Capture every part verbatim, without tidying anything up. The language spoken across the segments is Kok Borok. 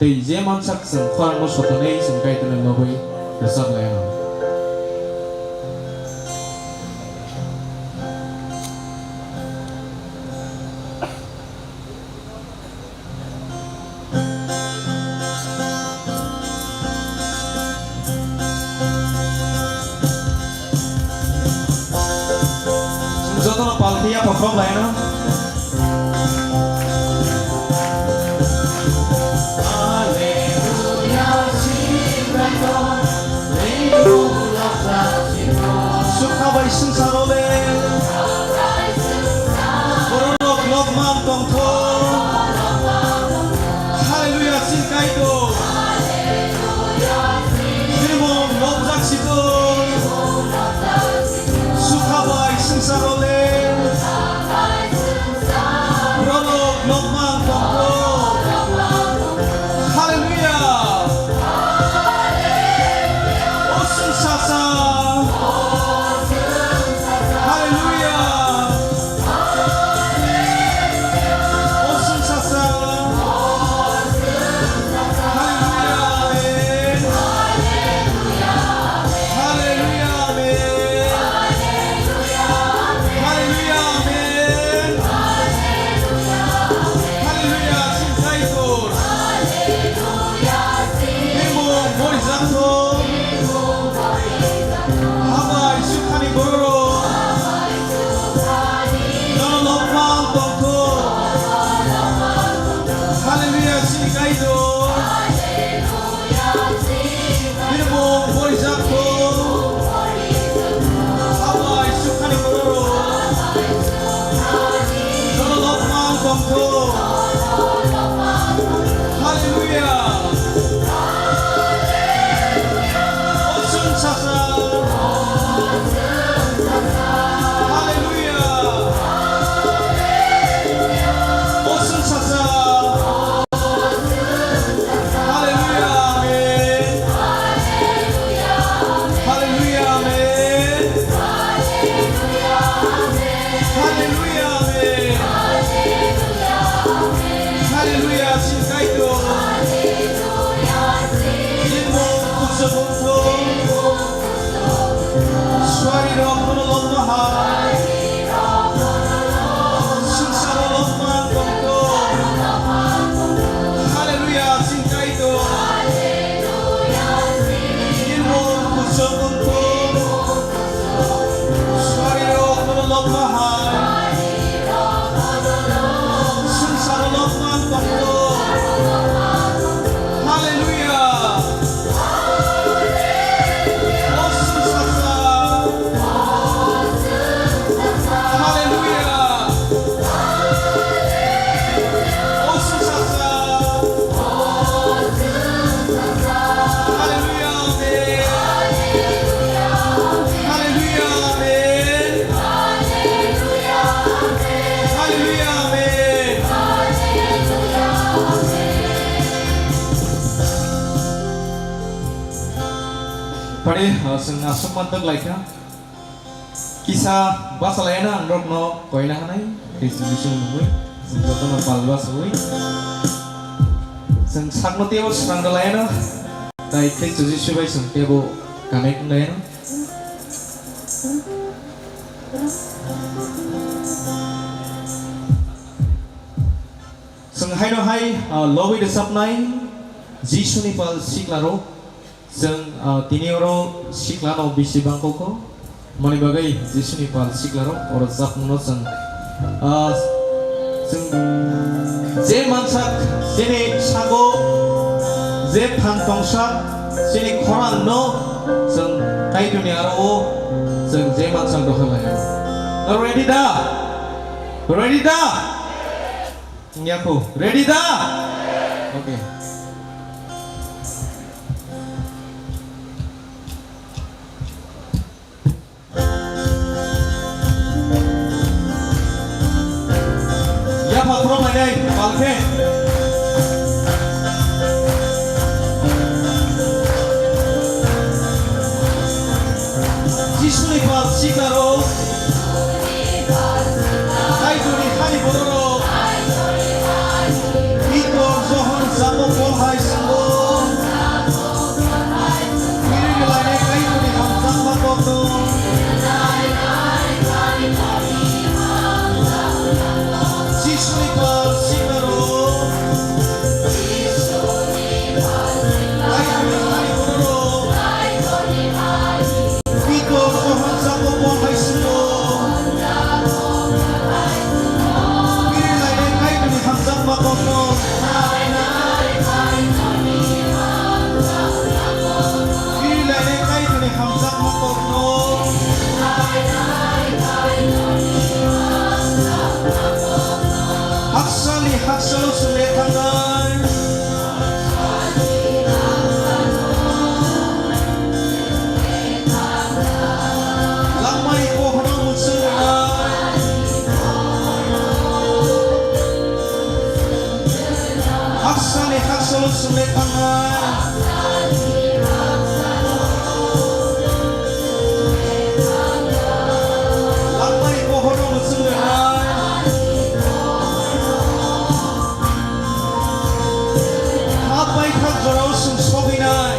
Tei je mansak chwng khorangno sotonwi chwng Kaitorno lobwi rwchap lai anw. Jotono pal khe yapha khorok lai anw. Sukha bai swngcharo le. Borok nok mang tongtho. Hallelujah, chini Kaitor. Nini mung nokjak sito. Sukha bai swngcharo le. Borok nok mang tongtho. Hallelujah. O swngchasa. Hallelujah. O swngchasa. Hallelujah. Amen. Hallelujah. Amen. Hallelujah. Amen. Hallelujah. Chini Kaitor. Nini mung borijakthok. Habai sukhani bororok nono lobmang tongthok. Hallelujah, chini Kaitor. Nini mung borijakthok. Habai sukhani bororok nono lobmang tongthok. Hallelujah. O swngchasa. Hallelujah. O swngchasa. Hallelujah, amen. Hallelujah, amen. Hallelujah, amen. Hallelujah, chini Kaitor. Nini mung kuchuk wngthok. Suarirok nono lobma hai. Swngcharo lobma tongthok. Hallelujah, chini Kaitor. Nini mung kuchuk wngthok. Suarirok nono lobma hai. Swngcharo lobma tongthok. Hallelujah. O swngchasa. Hallelujah. O swngchasa. Hallelujah, amen. Hallelujah, amen. Hallelujah, amen. Pare, uh, chwng aswk mantok laikha. Kisa bachalaina ang rokno koina hanai, Khristo Jisu ni mungwi, chwng jotono pal bachawi. Chwng sakno teibo swnamrwlaino, tai Khristo Jisu bai chwng teibo connect wnglaino. Chwng haino hai, ah, lobwi rwchapnai Jisuni pal siklarok. Chwng, ah, tini oro siklano bisi bangkokgo, mani bagwi Jisuni pal siklarok oro chapmungno chwng, ah, chwng je mansak chini sago je phan tongsa chini khorangno chwng Kaitorni aro o chwng je mansak dohor lai. Ready da? Ready da? Wngya kho. Ready da? Okay. Yapha khorok lainai, pal khe. Jisuni pal siklarok. Kaitorni hani bororok. Pitor, Johon, Jakob, Pol hai Langmani bohorno mwchwng rwnai. Hap bai thak jorao chwng sogwinai.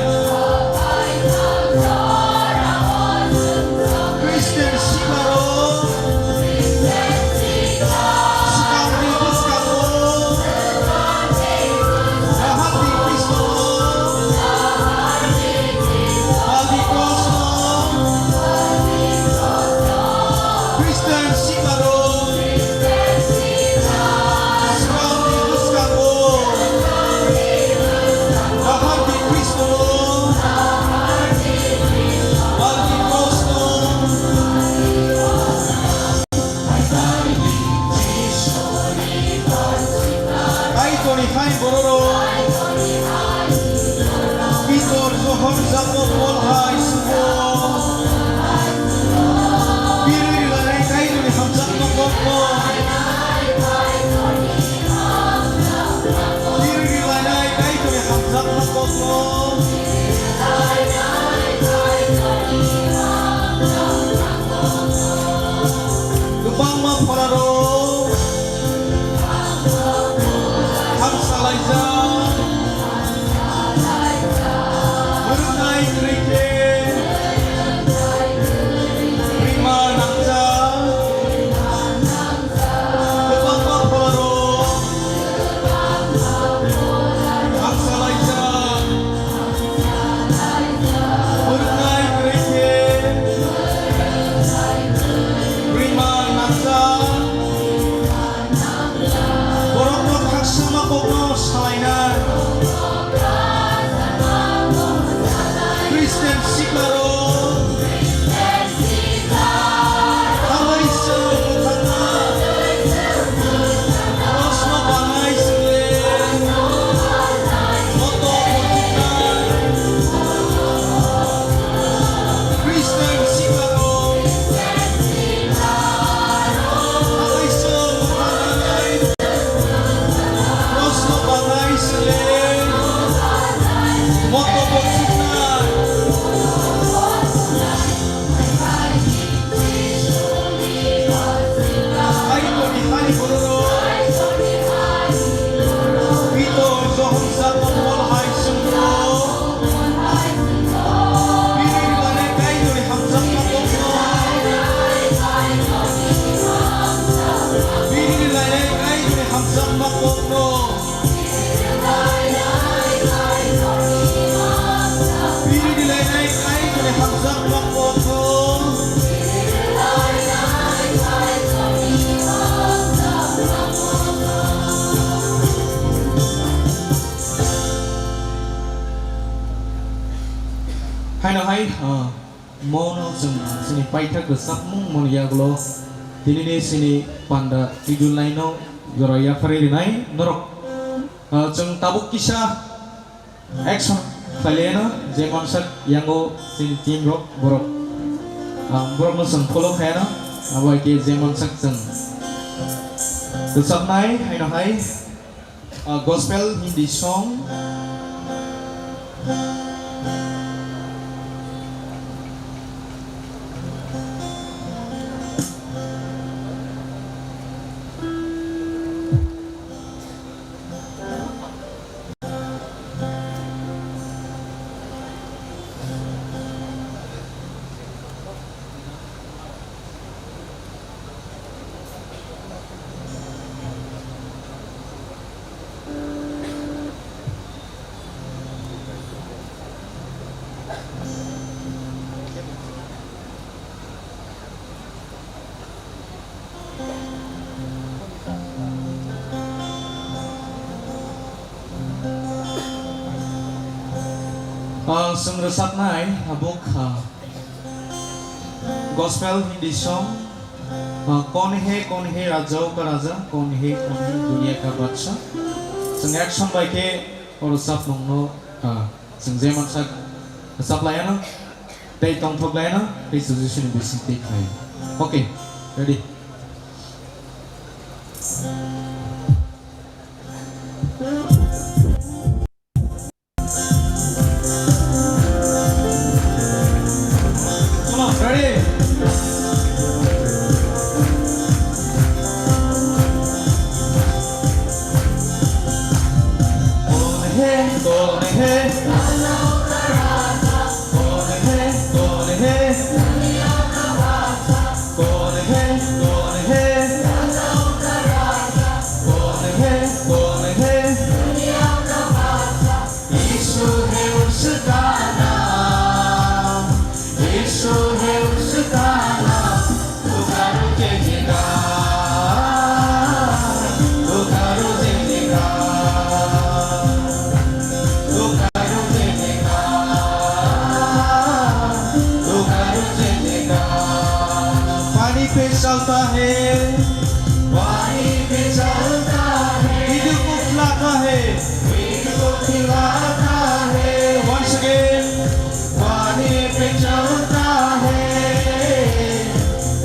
Christian siklarok, swkangni bwskango, naharni Khristo, Balti Khristo, Christian siklarok, swkangni bwskango, naharni Khristo, Balti Khristo. Kaitorni hai bororok Pitor, Johon, Jakob, Pol hai sugo. Biri rilai Kaitorni hamjakma kokno. Biri rilai Kaitorni hamjakma kokno. Kwbangma phararok hamsalaijak, mwrwknai kwrwi khe rima nangjak. Kwbangma phararok hamsalaijak, mwrwknai kwrwi khe rima nangjak. Borokno khakchangma kokno salainai. Christian siklarok, hambai chwng mwthangna. Krosno banai chwng le. Moto kothiknai. Christian siklarok, hambai chwng mwthangna. Krosno banai chwng le. Moto kothiknai. Kaitorni hani bororok Pitor, Johon, Jakob, Pol hai chwngno bini rilani Kaitorni hamjakma kokno, bini rilani Kaitorni hamjakma kokno. Bini rilai nai Kaitorni hamjakma kothom. Haino hai, ah, Mono chwng chini paithak rwchapmung moni yagulo tinini chini panda twijulnaino jora yapharwi rwnai norok. Ah, chwng tabuk kisa action khlailiano je mansak yango chini team rok borok. Ah, borokno chwng follow khaiyano, abo hai khe je mansak chwng rwchapnai haino hai. Uh, gospel Hindi song. Ah, chwng rwchapnai tabuk, ah, gospel Hindi song, ah, Kaun Hai, Kaun Hai Rajao Ka Raja, Kaun Hai, Kaun Hai Duniya Ka Badshah. Chwng action bai khe o rwchapmungno, ah, chwng je mansak rwchaplaiano, tei tongthoklaiano, tei suggestion bising tei khlai. Okay, ready. कौन है? कौन है? कौन है? कौन है? कौन है? कौन है? कौन है? यीशु है उसका नाम, यीशु है उसका नाम। पुकारो जय जयकार, पुकारो जय जयकार, पुकारो जय जयकार, पुकारो जय जयकार। पानी पे चलता है, पानी पे चलता है, दिल को खिलाता है, दिल को खिलाता है। Once again, पानी पे चलता है,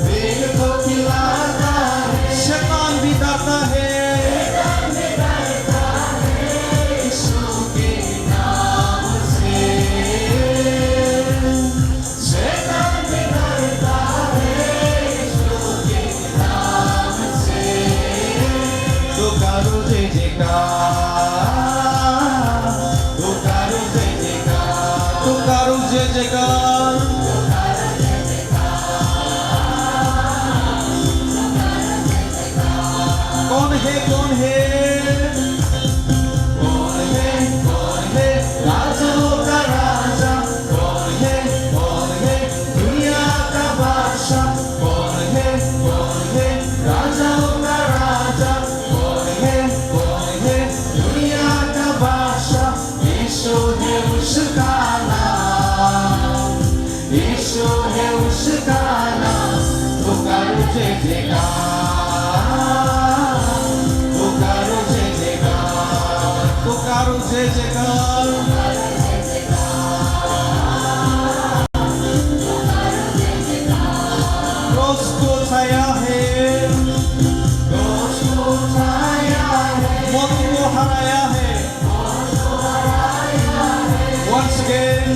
दिल को खिलाता है। शैतान भी डरता है, शैतान भी डरता है यीशु के नाम से। शैतान भी डरता है यीशु के नाम से। पुकारो जय जयकार, पुकारो जय जयकार, पुकारो जय जयकार। कौन है, कौन है? कौन है, कौन है राजाओं का राजा? कौन है, कौन है दुनिया का बादशाह? कौन है, कौन है राजाओं का राजा? कौन है, कौन है दुनिया का बादशाह? यीशु है उसका नाम, यीशु है उसका नाम। पुकारो जय जयकार, पुकारो जय जयकार, पुकारो जय जयकार। क्रूस को उठाया है, क्रूस को उठाया है, मौत को हराया है। Once again,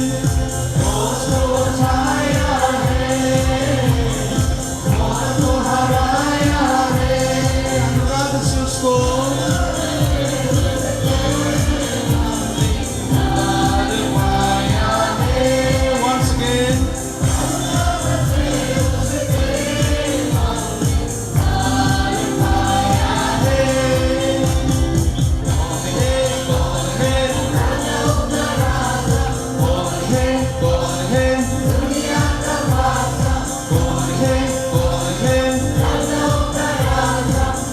क्रूस को उठाया है, मौत को हराया है। अनुराग से उसको Once again. कौन है, कौन है?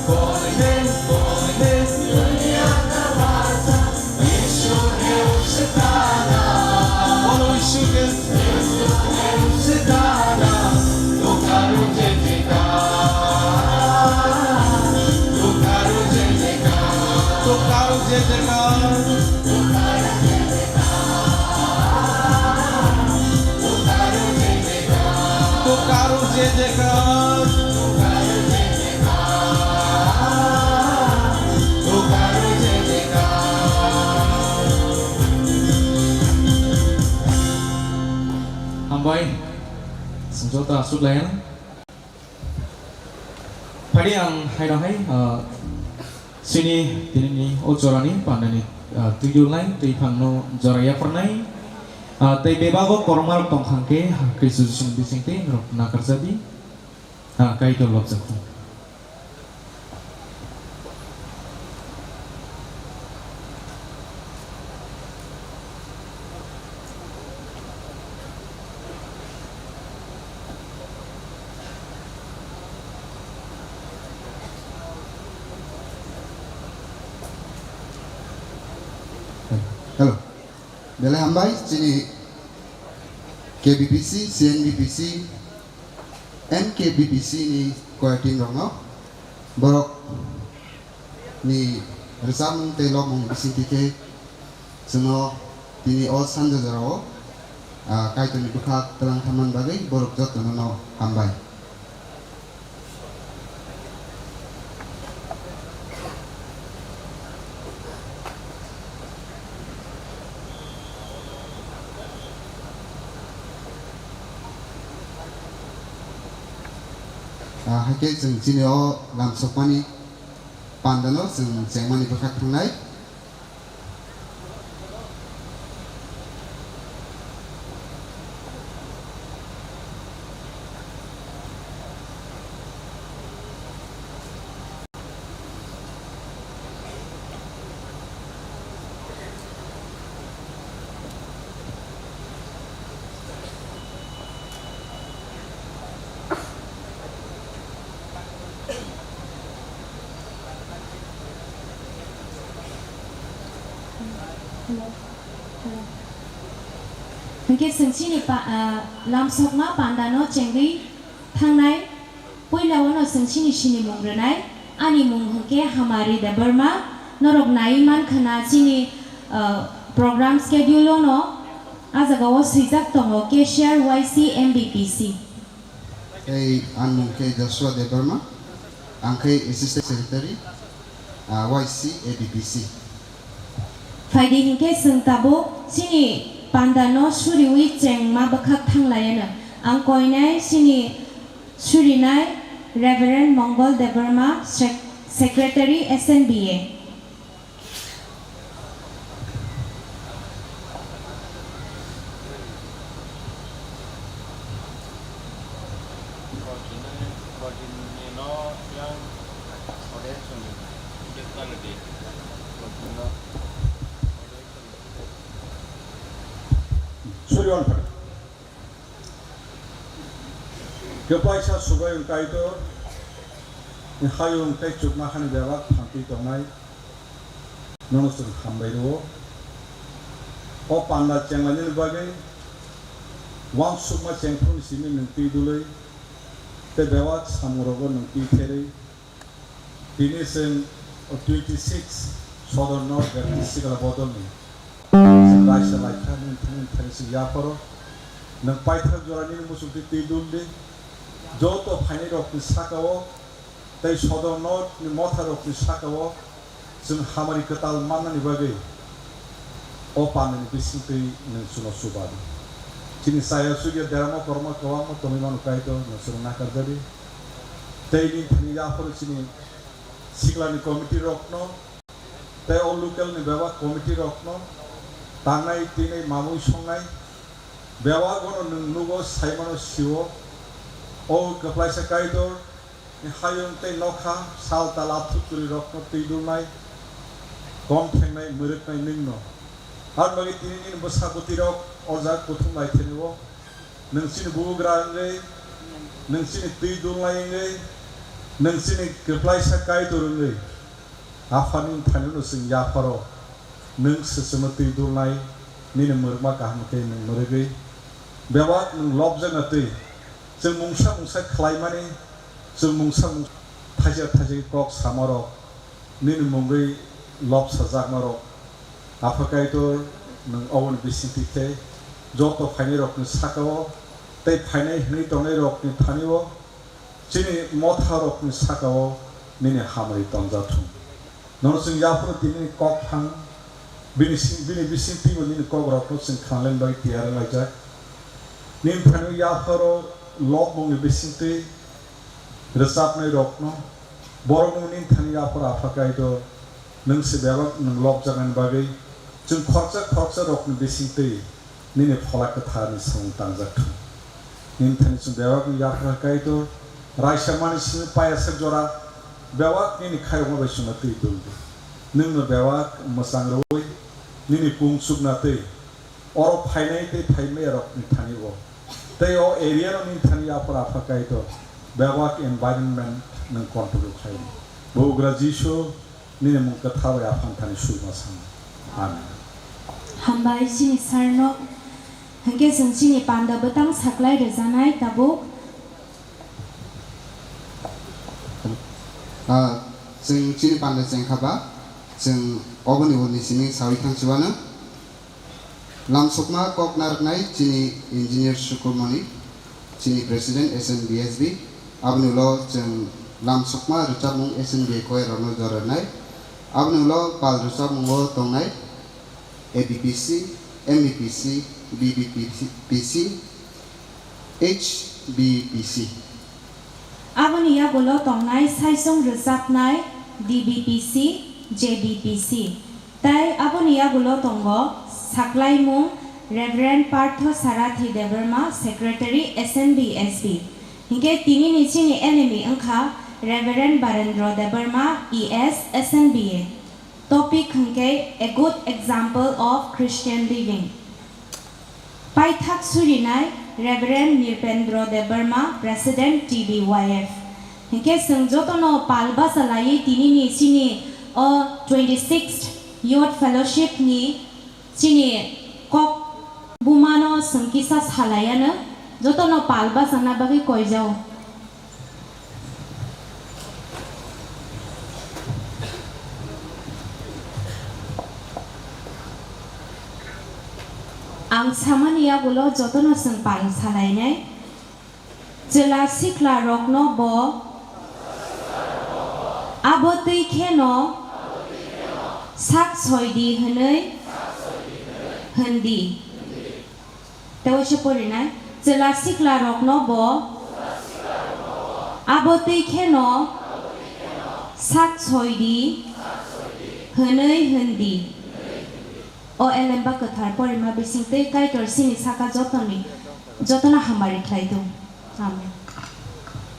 कौन है, कौन है? दुनिया का बादशाह यीशु है उसका नाम। बोलो यीशु के। यीशु है उसका नाम। पुकारो जय जयकार। पुकारो जय जयकार। पुकारो जय जयकार। पुकारो जय जयकार। पुकारो जय जयकार। पुकारो जय जयकार। Hambai, sengjo ta aswk lai. Phadi ang haino hai, ah, chini tinini o jorani pandani, ah, twi dulnai, twi phangno jora yapharnai, ah, tei bebago kormarok tongkha hwnkhe, ah, Kristo Jisuni bisingtwi norok nakarjadi, ah, Kaitor lobjakhu. Hello. Belai hambai chini K B P C, C N B P C, N K B P C ni choir team rokno. Borok ni rwchapmung tei lobmung bisingtwi khe chwngno tini o sanja jorao, ah, Kaitorni bwkha twlang thammani bagwi borok jotono no hambai. Ah, hai khe chwng chini o lam sokmani pandano chwng chengmani bwkhak thangnai. Hinkhe chwng chini pa-, ah, lamsokma pandano chengwi thangnai. Puila ono chwng chini sinimung rwnai. Ani mung hinkhe Hamari Debbarma. Norok naiwi mankha na chini, ah, program schedule ono. A jagao swijak tongo cashier Y C M B P C. Tei ang mung khe Joshua Debbarma, ang khe Assistant Secretary, ah, Y C A B P C. Phaidi hinkhe chwng tabuk chini pandano suriwi chengma bwkhak thanglaiano. Ang koinai chini surinai Reverend Mongol Debbarma, Sec-, Secretary S N B A. Suriwan phato. Kwplaisa Subraiyung Kaitor, hayung tei chuknohani bebak phan twi tongnai, nono chwng hambai rwo. O panda chenglainani bagwi uansukma chengphuruni simi nwng twi dului, tei bebak samungrogo nwng twi therwi, tini chwng twenty six Sodor North Baptist Sikla Bodolni chwng raisa laikha, nwng thani thani chwng yapharo. Nwng paithak jora nini muchungtwi twi dul di. Joto phainairokni saka-o tei Sodor Northni motharokni saka-o chwng hamari kwtal mannani bagwi o pandani bisingtwi nwng chwngno chuba di. Chini chaya chukya derama korma kwbangma tongwi mano Kaitor, nwng chwngno nakarjadi. Tei nini thani yapharo chini siklani committee rokno tei o local ni bebak committee rokno tangnai twinai mamui songnai bebak bono nwng nugo, saimano sio. O kwplaisa Kaitor ni hayung tei nokha sal tal athuk churi rokno twi dulnai, kom thengnai, mwrwknai nwngno. Ar bagwi tini nini bwsa bwtwi rok o jaga kuthum lai thani o. Nwng chini bugra wngwi, nwng chini twi dulnai wngwi, nwng chini kwplaisa Kaitor wngwi, Apha nini thani-o no chwng yapharo, nwng swchwngno twi dulnai, nini mwrwkma kaham khe nwng mwrwgwi, bebak nwng lobjakna twi, chwng mungsa mungsa khlaimani, chwng mungsa mungsa thaisa thaisa kok samarok, nini mungwi lobsajakmarok, Apha Kaitor, nwng oboni bisingtwi khe joto phainairokni saka-o tei phainai hwnwi tongnairokni thani-o chini motharokni saka-o nini hamari tonjathung. Nono chwng yaphuru tini nini kok thang, bini sing-, bini bisingtwibo nini kokrokno chwng khanalani bagwi tiyar wnglaijak. Nini thani-o yapharo lobmungni bisingtwi rwchapnairokno, borokno nini thani yapharo Apha Kaitor, nwng se bebak nwng lobjaknani bagwi chwng khoroksa khoroksa rokni bisingtwi nini Phola Kwtharni samung tangjak thung. Nini thani chwng bebak nwng yapharo Kaitor, raisa mani simi payasa jora bebak nini khairokma bai chwngno twi dul di. Nwngno bebak mwchang rwui nini kung chukna twi oro phainai tei phaimaiyarokni thani-o tei o area-no nini thani yaphar Apha Kaitor bebak environment nwng control khlai di. Bugra Jisu nini mung kwthar bai Aphani thani suima sango. Amen. Hambai chini sir-no. Hinkhe chwng chini panda bwtang saklai rwjanai tabuk. Ah, chwng chini panda chengkha ba, chwng oboni ulo ni simi sawi thang chubanw. Lamsokma kok narwknai chini Engineer Sukur Manik, chini President S N B S B, aboni ulo chwng lamsokma rwchapmung S N B A choir rokno jora rwnai, aboni ulo pal rwchapmungo tongnai A B P C, M B P C, B B P C, H B P C. Aboni yagulo tongnai saichung rwchapnai D B P C, J B P C. Tai aboni yagulo tongo saklaimung Reverend Partho Sarathi Debbarma, Secretary S N B S B. Hinkhe tinini chini enemy wngkha Reverend Barendra Debbarma, E S, S N B A. Topic hinkhe A Good Example of Christian Living. Paithak surinai Reverend Nirpendra Debbarma, President T B Y F. Hinkhe chwng jotono pal bacha laiwi tinini chini o twenty-sixth Youth Fellowship ni chini Chwng kisa salaiano jotono pal bachana bagwi koijao. Ang samani yagulo jotono chwng pal salainai. Chwla sikla rokno bo abo twi kheno sak soi di hwnwi hwn di. Tei waisa porinai, chwla sikla rokno bo abo twi kheno sak soi di hwnwi hwn di. O elemba kwthar porima bising tei Kaitor chini saka jotoni, jotono hamari khlai thung. Amen.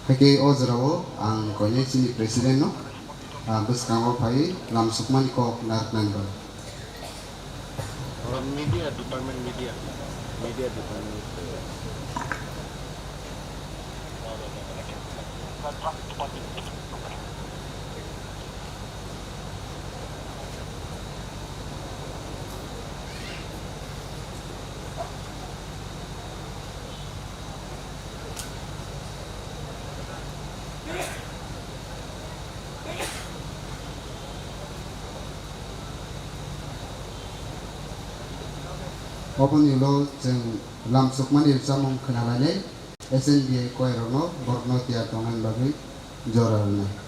Haikhe o jorao ang koinai chini president no, ah, bwskango phai lamsukmani kok narwknani bagwi. Media department, media, media department. Oboni ulo chwng lamsukmani rwchapmung khwnalainai. S N B I choir rokno borokno tiyar tongnani bagwi jora rwnai.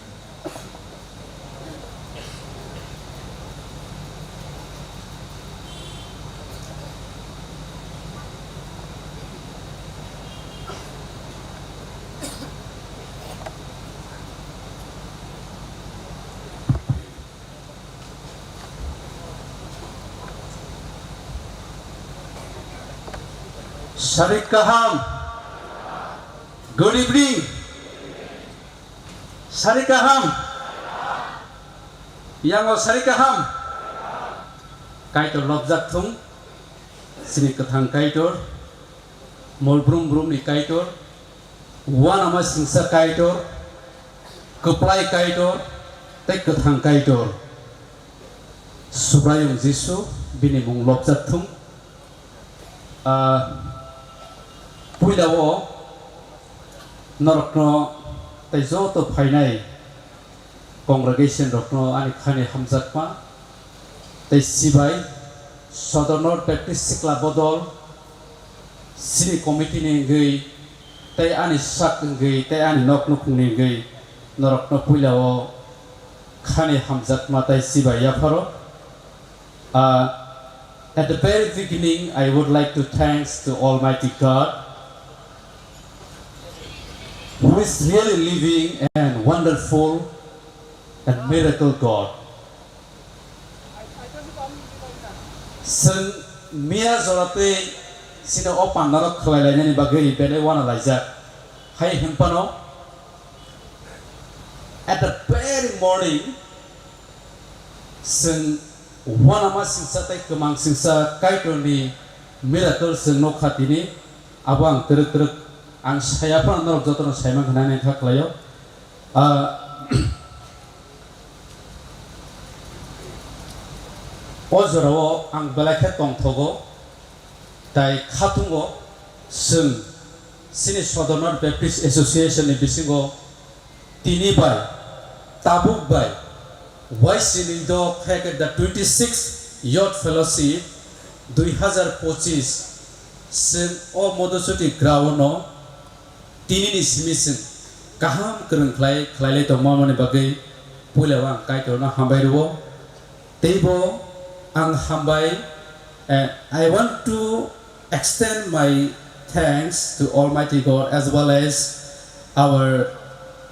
Sari kaham. Good evening. Sari kaham. Yango sari kaham. Kaitor lobjak thung. Chini kwthang Kaitor. Mol brum brum ni Kaitor. Uanama singsa Kaitor, kwplai Kaitor, tei kwthang Kaitor. Subraiyung Jisu bini mung lobjak thung. Ah, puila o norokno tei joto phainai congregation rokno ani khani hamjakma tei sibai Sodor North Baptist Sikla Bodol chini committee ni wngwi tei ani sak wngwi tei ani nok nukhungni wngwi norokno puila o khani hamjakma tei sibai yapharo. Ah, at the very beginning, I would like to thanks to Almighty God, who is really living and wonderful and miracle God. Chwng miya jora twi chini o pandarok khlai lainani bagwi belai uana laijak. Hai hwnphano, at the very morning, chwng uanama singsa tei kwmang singsa Kaitorni miracle chwng nukha tini. Abo ang twrwk twrwk ang saya phano norok jotono saimang hwnwi ang kha khlaio. Ah, o jorao ang belai khe tongthogo, tai khatungo chwng chini Sodor North Baptist Association ni bisingo tini bai tabuk bai waisini do khe khe the twenty six Youth Fellowship dui hazar pochis chwng o Modosoti ground no Tinini simi chwng kaham kwrwng khlai, khlailai tongma mani bagwi puila o ang Kaitorno hambai rwo. Teibo ang hambai, eh, I want to extend my thanks to Almighty God as well as our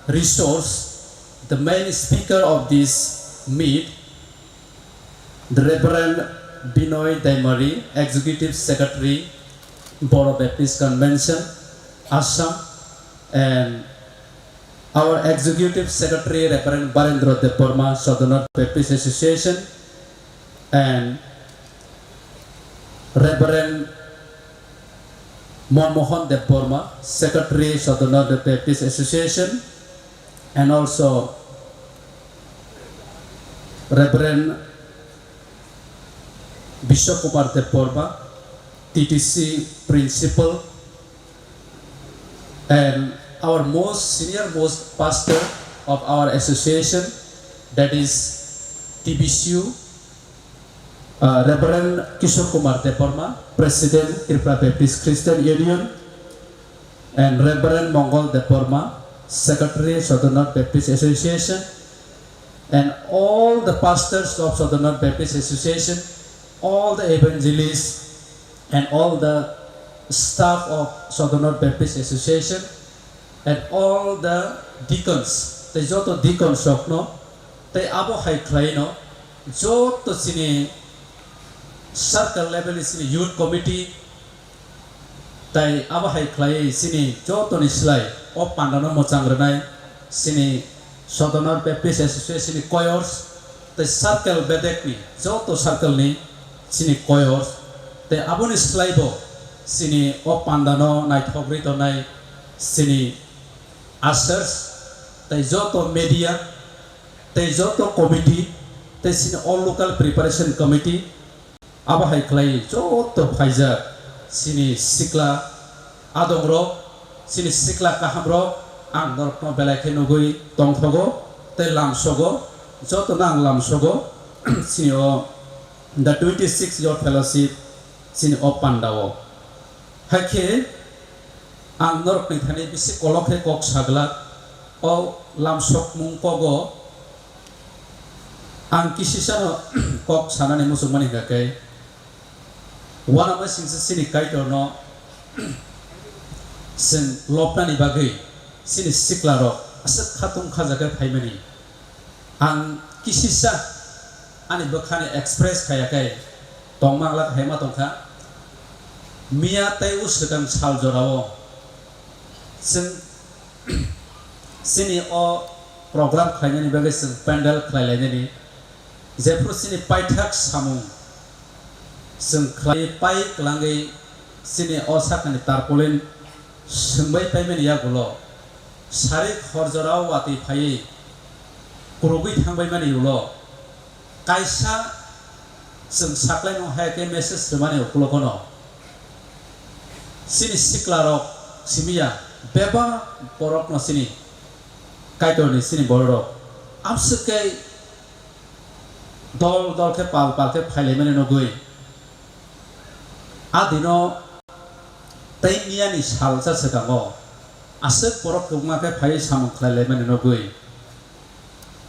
resource, the main speaker of this meet, the Reverend Binoy Daimari, Executive Secretary, Boro Baptist Convention, Assam, and our Executive Secretary, Reverend Barendra Debbarma, Sodor North Baptist Association, and Reverend Monmohan Debbarma, Secretary, Sodor North Baptist Association, and also Reverend Biswa Kumar Debbarma, T T C principal, and our most senior most pastor of our association, that is T B C U, uh, Reverend Kishore Kumar Debbarma, President, Tripura Baptist Christian Union, and Reverend Mongol Debbarma, Secretary, Southern North Baptist Association, and all the pastors of Southern North Baptist Association, all the evangelists, and all the staff of Southern North Baptist Association, and all the deacons, tei joto deacons rokno, tei abo hai khlaino joto chini circle level ni chini youth committee, tei abo hai khlaiwi chini jotoni slai o pandano mwchang rwnai chini Southern North Baptist Association ni choirs tei circle bedekni joto circle ni chini choirs, tei aboni slaibo chini o pandano naithok rwi tongnai chini ushers tei joto media tei joto committee tei chini o local preparation committee. Abo hai khlai joto phaijak chini sikla adongrok, chini sikla kahamrok, ang norokno belai khe nugwi tongthogo tei lamsogo, jotono ang lamsogo chini o the twenty six year fellowship chini o pandao. Hai khe ang norokni thani bisi kolok khe kok saglak, o lamsokmung kogo ang kisisano kok sanani muchungmani hwnkha khe, uanama singsa chini Kaitorno chwng lobnani bagwi chini siklarok aswk khatung khaja khe phaimani. Ang kisisa ani bwkhani express khaya khe tongma glak hai ma tongkha. Miya tei o swkang sal jorao chwng chini o program khlainani bagwi chwng pandal khlai lainani, jephuru chini paithak samung chwng khlai pai kwlangwi chini o sakani tarpaulin swngbai paimani yagulo sari khorjora watwi phaiwi kwrwgwi thangbaimani ulo kaisa chwng saklaino hai khe message rwmani ukulogono chini siklarok simiya bebak borokno chini Kaitorni chini bororok amswk khe dol dol khe pal pal khe phailaimani nugwi. A dino tei miyani salsa swkango aswk borok kwbangma khe phaiwi samung khlai laimani nugwi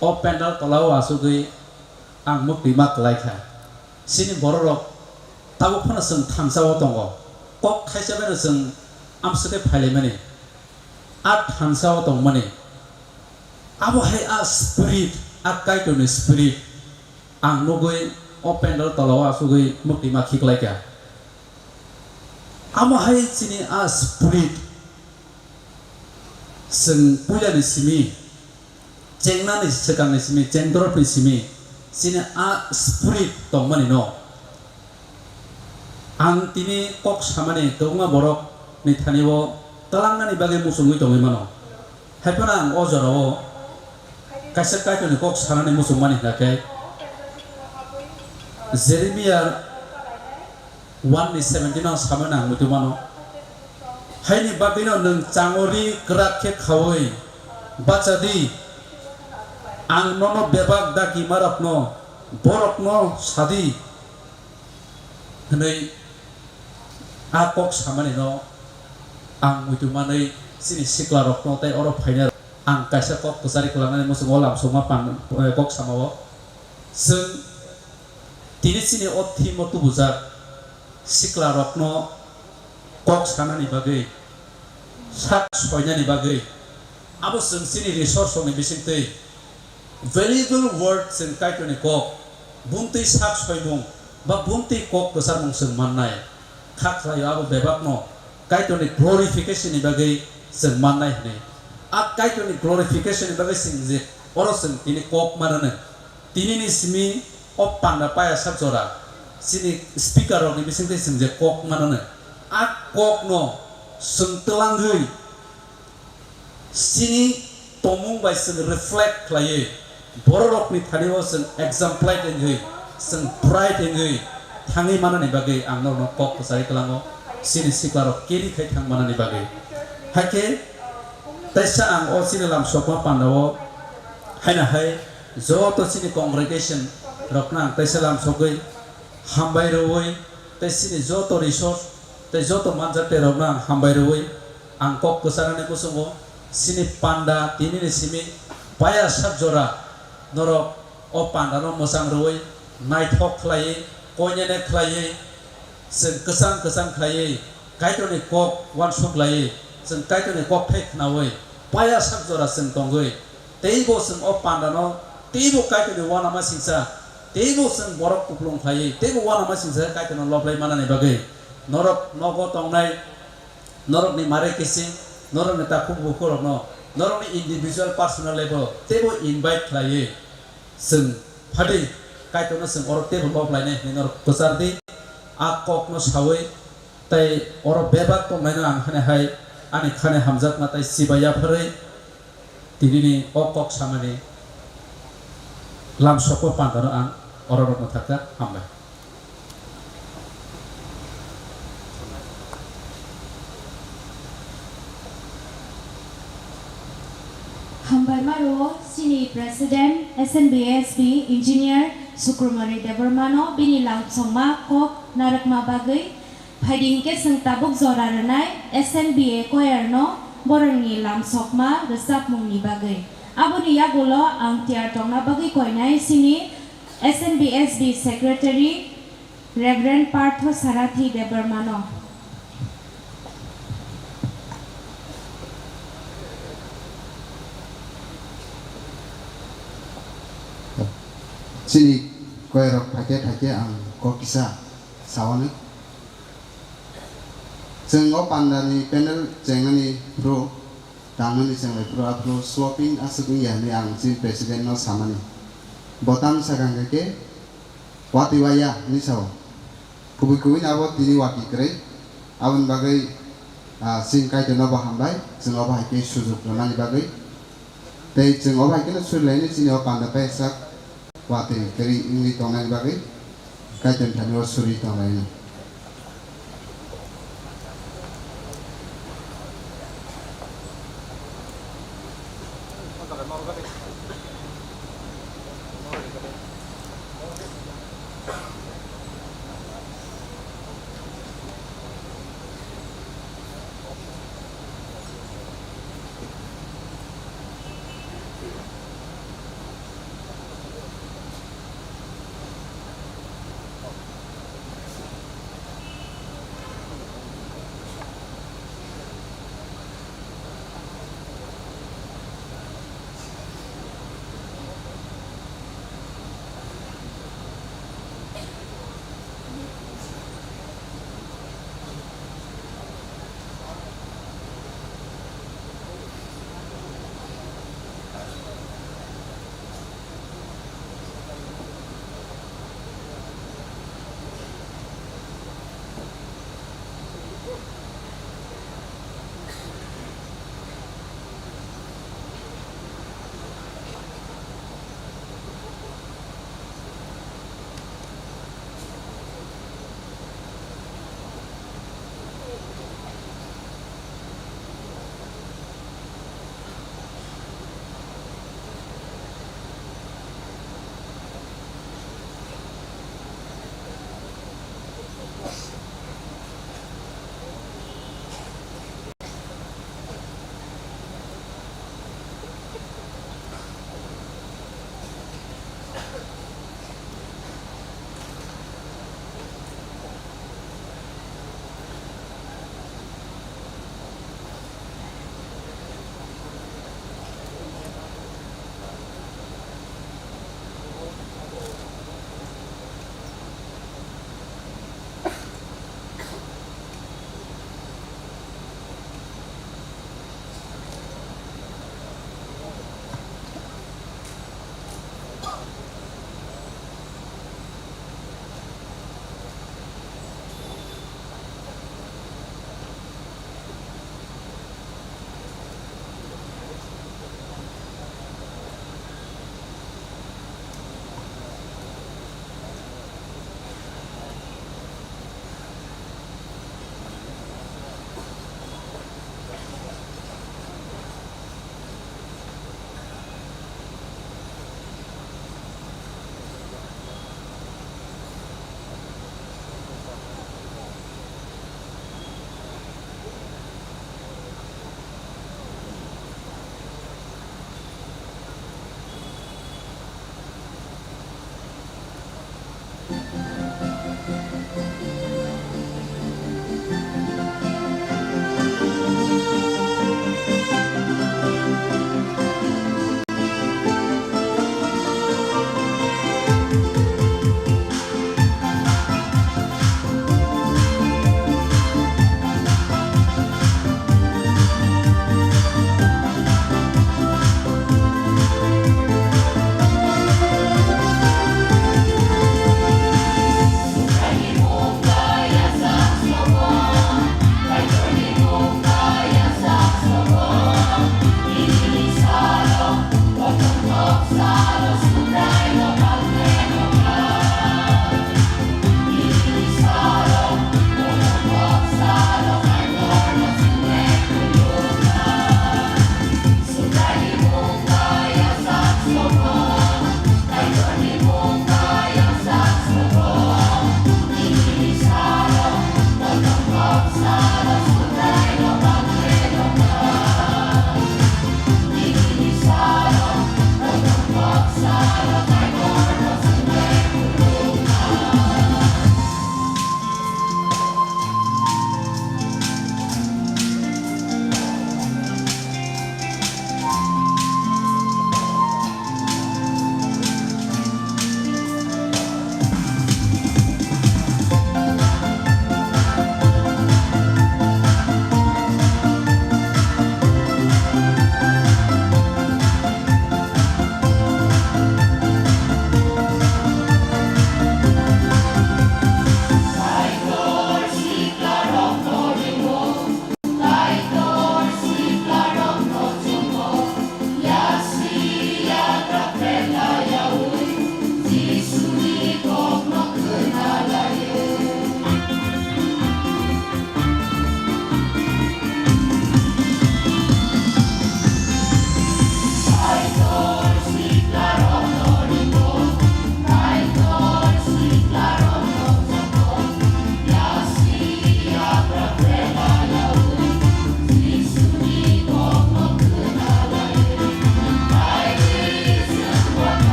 o pandal tolao achugwi ang mwktwi ma kwlai kha. Chini bororok tabuk phano chwng thansa o tongo, kok khaisa bai no chwng amswk khe phai laimani, a thansa o tongmani. Abo hai a spirit, a Kaitorni spirit ang nugwi o pandal tolao achugwi mwktwi ma khiklai kha. Amo hai chini a spirit chwng puilani simi, chengnani swkangni simi, chengdorokni simi chini a spirit tongmani no. Ang tini kok samani kwbangma borok ni thani o twlangnani bagwi muchungwi tongwi mano. Hai phano ang o jorao kaisa Kaitorni kok sanani muchungmani hwnkha khe Jeremiah one ni seventeen o samani ang muitu mano. Haini bagwino nwng changori kwrak khe khaui bacha di, ang nono bebak dagimarokno borokno sa di. Hwnwi a kok samani no ang muitu manwi chini sikla rokno tei oro phainai rok ang kaisa kok kwchari kwlangnani muchungo lamsokma pan, eh, kok samao chwng tini chini o thimo tubujak sikla rokno kok sanani bagwi sak soinani bagwi abo chwng chini resource rokni bisingtwi valuable word chwng Kaitorni kok, buntwi sak soimung ba buntwi kok kwcharmung chwng mannai. Kha khlaio abo bebakno Kaitorni glorification ni bagwi chwng mannai hwnwi. A Kaitorni glorification ni bagwi chwng je oro chwng tini kok mananw. Tinini simi o panda paya sak jora chini speaker rokni bisingtwi chwng je kok mananw. A kokno chwng twlangwi chini tongmung bai chwng reflect khlaiwi, bororokni thani-o chwng exemplary wngwi, chwng pride wngwi, thangwi manani bagwi ang norokno kok kwchari kwlango, chini siklarok carry khai thang manani bagwi. Haikhe teisa ang o chini lamsokma pandao haino hai joto chini congregation rokno ang teisa lamsogwi hambai rwui tei chini joto resource tei joto manjak tei rokno ang hambai rwui ang kok kwcharnani muchungo chini panda tinini simi paya sak jora norok o pandano mwchang rwui naithok khlaiwi koinene khlaiwi chwng kwchang kwchang khlaiwi Kaitorni kok uansuk laiwi chwng Kaitorni kok thai khnaui paya sak jora chwng tongwi teibo chwng o pandano teibo Kaitorni uanama singcha teibo chwng borok kupulung khlaiwi teibo uanama singcha Kaitorno lob lai manani bagwi norok nogo tongnai norokni mare kising norokni takhuk bukhurokno norokni individual personal level teibo invite khlaiwi chwng phadi Kaitorno chwng oro teibo lob lainai hinwi norok kwchar di. A kokno saui tei oro bebak tongnaino ang haino hai ani khani hamjakma tei chibai yapharwi tinini o kok samani lamsokma pandano ang oro rokno thakha. Hambai. Hambai maro chini President S N B S B Engineer Sukrumari Debbarmano bini lamsokma kok narwkma bagwi. Phaidi hinkhe chwng tabuk jora rwnai S N B A choir no borokni lamsokma rwchapmungni bagwi. Aboni yagulo ang tiyar tongna bagwi koinai chini S N B S B Secretary Reverend Partho Sarathi Debbarmano. Chini koirok phaikhe phaikhe ang kok kisa sawanwi. Chwng o pandani panel chengnani phuru, tangmani chenglai phuru, aphuru swapping aswk wngya hwnwi ang chini president no samani. Bo tang sakha hwnkhe watwi waya hwnwi sao. Kubui kubui no abo tini wati kwrwi. Aboni bagwi, ah, chini Kaitor no bo hambai, chwng obo hai khe sujuk rwnani bagwi. Tei chwng obo hai kheno surilaini chini o panda paisa watwi kwrwi wngwi tongnani bagwi Kaitorni thani o suri tonglaino.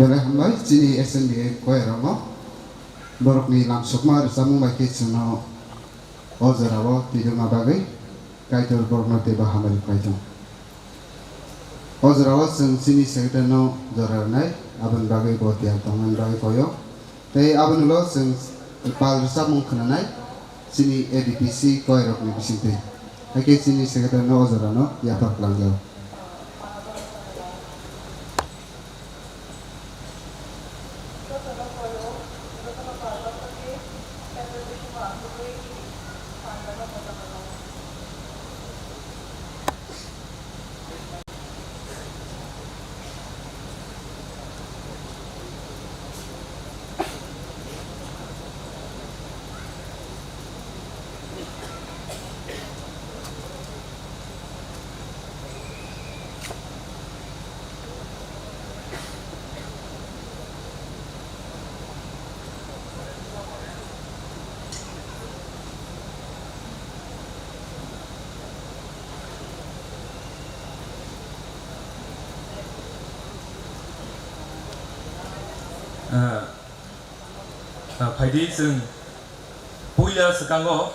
Belai hambai chini S N B A choir rokno borokni lamsokma rwchapmung bai khe chwngno o jorao twidulma bagwi Kaitor borokno teibo hamari khlai thung. O jorao chwng chini secretary no jora rwnai, aboni bagwi bo tiyar tongmani bagwi koyo. Tei aboni ulo chwng pal rwchapmung khwnanai chini A D P C choir rokni bisingtwi. Hakhe chini secretary no o jorano yaphar khlangjago. Ah, ah, phaidi chwng puila swkango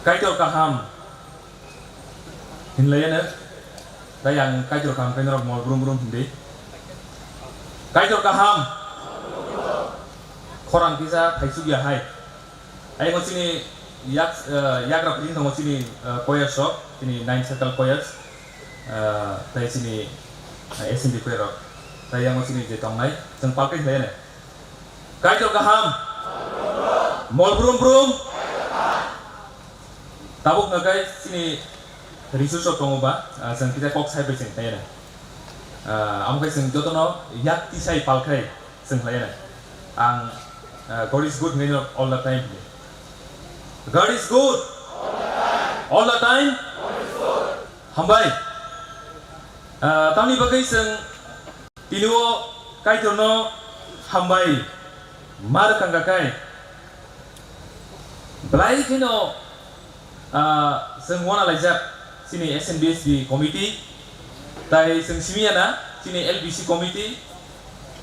Kaitor kaham hinlaiya no, tai ang Kaitor kaham khe norok mol brum brum hindi. Kaitor kaham khorang kisa phaisuk ya hai. Ayang chini yak, eh, yagra phaising tongo chini, eh, choir sok, chini nine circle choirs, eh, tai chini, eh, S N D choir rok. Tai yang chini je tongnai, chwng palkai hinlaiya no. Kaitor kaham. Mol brum brum. Tabuk no kai chini resource rok tongo ba, ah, chwng kisa kok sai bai chwng kaya na. Ah, amo kai chwng jotono yak tisai pal khai chwng khlai na. Ang, ah, God is good hinwi no all the time. God is good. All the time. Hambai. Ah, tamni bagwi chwng Tini o Kaitorno hambai ma rwkang kha khe, belai kheno, ah, chwng uanalaijak chini S N B S B committee, tai chwng simi ya na chini L B C committee,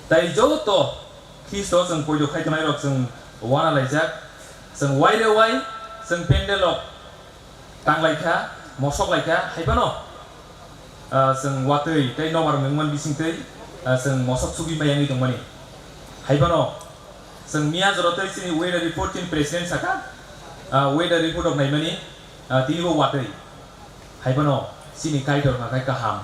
tai joto Khristo chwng poito khai tongnai rok chwng uanalaijak, chwng uaire uai, chwng pandal rok tanglai kha, mosok lai kha, hai phano, ah, chwng watwi tei nobar mungmani bisingtwi, ah, chwng mosok sugwi mai wngwi tongmani. Hai phano chwng miya jora tei chini weather report chini president saka, ah, weather report rok naimani, ah, tini bo watwi. Hai phano chini Kaitor hwnka khe kaham.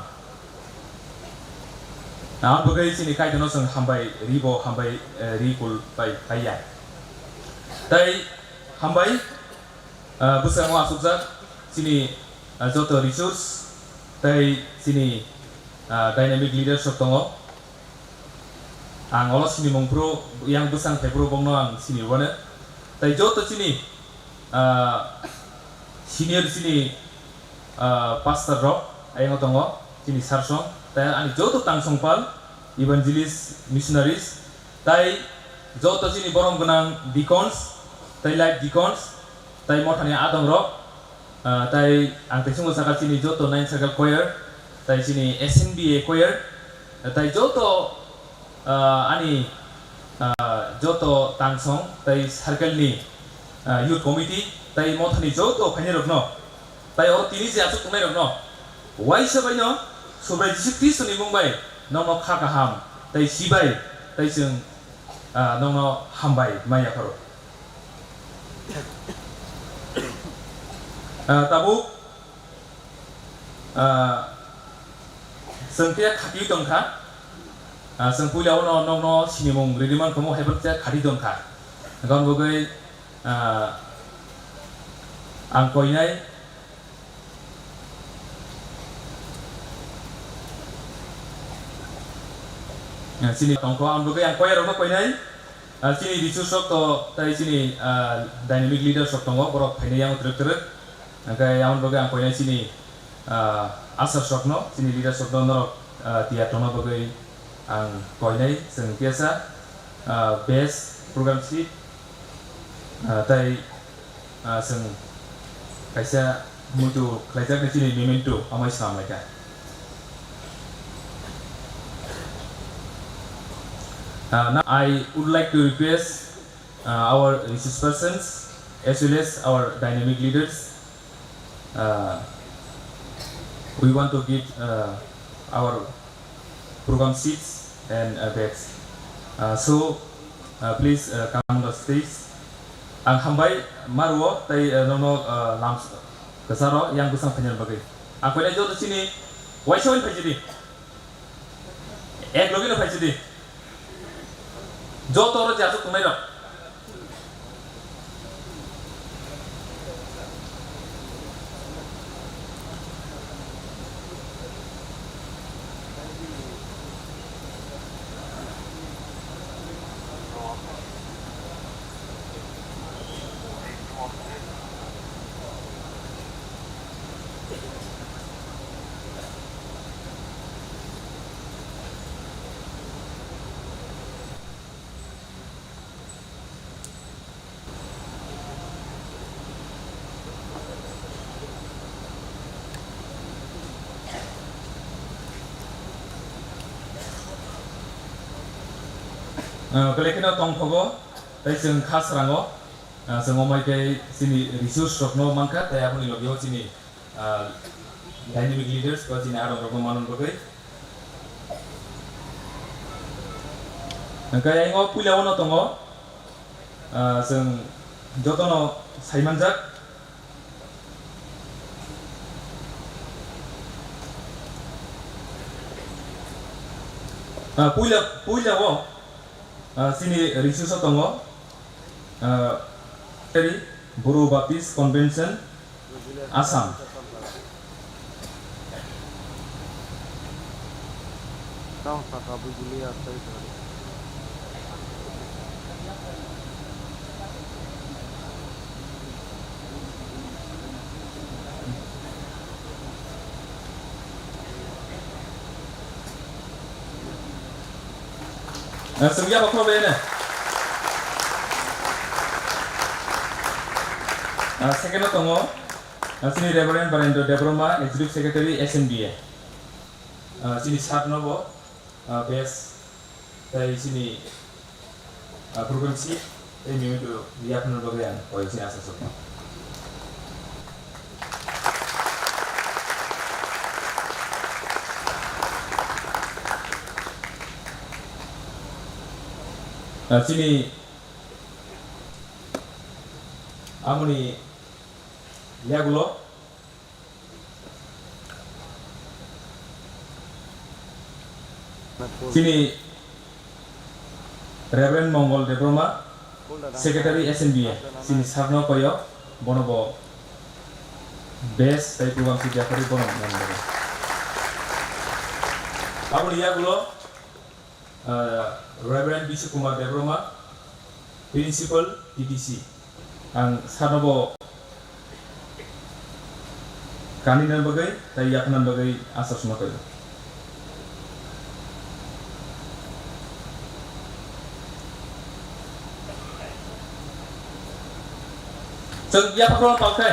Aboni bagwi chini Kaitorno chwng hambai ri bo hambai, eh, ri kul bai phai ya. Tei hambai, Ah, bwskango achukjak chini, ah, joto resource tei chini, ah, dynamic leaders rok tongo. Ang olo sinimung phuru, yang bwsang phai phuru bokno ang sini rwmano. Tei joto chini, ah, senior chini, ah, pastor rok ayang tongo, chini sarsong, tei ani joto tangsong pal, evangelist, missionaries, tei joto chini borom gwnang deacons, tei life deacons, tei mothani adongrok, ah, tei ang teisingo sakha chini joto nine circle choir, tei chini S N B A choir, tei joto, ah, ani, ah, joto tangsong tei circle ni, ah, youth committee tei mothani joto phainairokno, tei oro tini je achuk tongnairokno uaisa baino Subrai Jisu Khristoni mung bai nokno kha kaham tei sibai tei chwng, ah, nokno hambai ma yapharo. Ah, tabuk, ah, chwng khe khatiui tongkha. Ah, chwng puila ono nokno sinimung rini mankha, omo hai phano khe khatiui tongkha. Aboni bagwi, ah, ang koinai Ah, chini tongkho, ang bagwi ang choir rokno koinai. Ah, chini resource rok to, tei chini, ah, dynamic leaders rok tongo, borok phainai yang twrwk twrwk. Hwnkhe yang bagwi ang koinai chini, ah, ushers rokno, chini leaders rokno norok, ah, tiyar tongna bagwi ang koinai, chwng kisa, ah, best program chief, ah, tei, ah, chwng kaisa muitu khlaijaknai chini memento amai swnam laikha. Uh, now I would like to request, uh, our resource persons as well as our dynamic leaders. Uh, we want to give, uh, our program sheets and, uh, badge. Uh, so, uh, please, uh, come on the stage. Ang hambai marwo tei, uh, nono, uh, lams kasaro yang bwsang phainani bagwi. Ang koinai joto chini waisa waisa phaisidi. Ek logi no phaisidi. Joto oro je aswk tongnai rok. Ah, belai kheno tongthogo, tei chwng kha srango, ah, chwng omai khe chini resource rokno mankha, tei aboni logio chini, ah, dynamic leaders ba chini adong rokno manwi bagwi. Hwnkhe ayang o puila o no tongo, ah, chwng jotono saimanjak. Ah, puila, puila o, ah, chini resource o tongo, ah, Secretary, Boro Baptist Convention, Assam. Ah, chwng yapha khorokbaino. Ah, second o tongo, ah, chini Reverend Barendra Debbarma, Executive Secretary, S N B A. Ah, chini sir no bo, ah, best tei chini, ah, program chief tei memento yapharnani bagwi ang koi chini asa sok. Ah, chini amoni yagulo chini Reverend Mongol Debbarma, Secretary S N B A, chini sir no koyo, bono bo best tei program chief yapharwi bono manjago. Aboni yagulo, ah, Reverend Bishu Kumar Debbarma, Principal T D C. Ang sir no bo kanina bagwi tei yapharnani bagwi asa suma koi. Chwng yapha khorokno pal khe.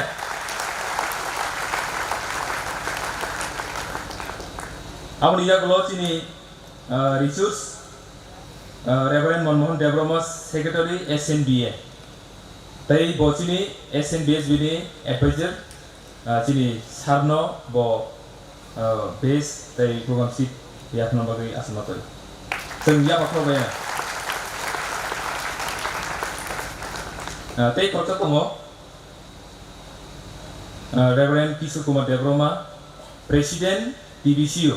Aboni yagulo chini, ah, resource, ah, Reverend Manmohan Debbarma, Secretary S N B A. Tei bo chini S N B S B ni advisor, ah, chini sir no bo, ah, base tei program chief yapharna bagwi aswk ma twi. Chwng yapha khorokbai. Ah, tei khoroksa tongo, ah, Reverend Kishore Kumar Debbarma, President T B C U.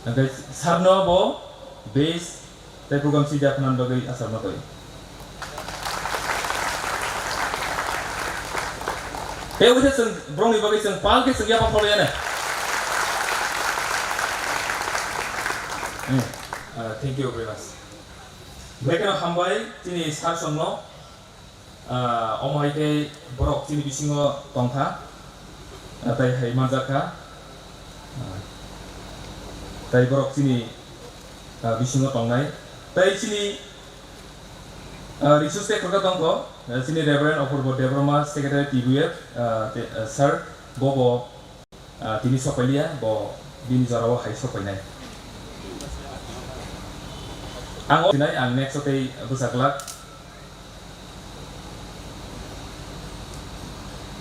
Hwnkhe sir no bo base tei program chief yapharnani bagwi aswk ma twi. Tei obo se chwng borokni bagwi chwng pal khe chwng yapha khorokya ne. Hmm. Ah, thank you very much. Belai kheno hambai chini sir songno. Ah, omo hai khe borok chini bisingo tongkha, ah, tei hai manjakha, ah, tei borok chini, ah, bisingo tongnai. Tei chini, ah, resource tei khoroksa tongkho, ah, chini Reverend Apurbo Debbarma, Secretary T B F, ah, te, ah, sir, bobo, ah, tini sokpailia, bo bini jorao hai sokpainai. Ang o sinai ang next o tei bwsa glak.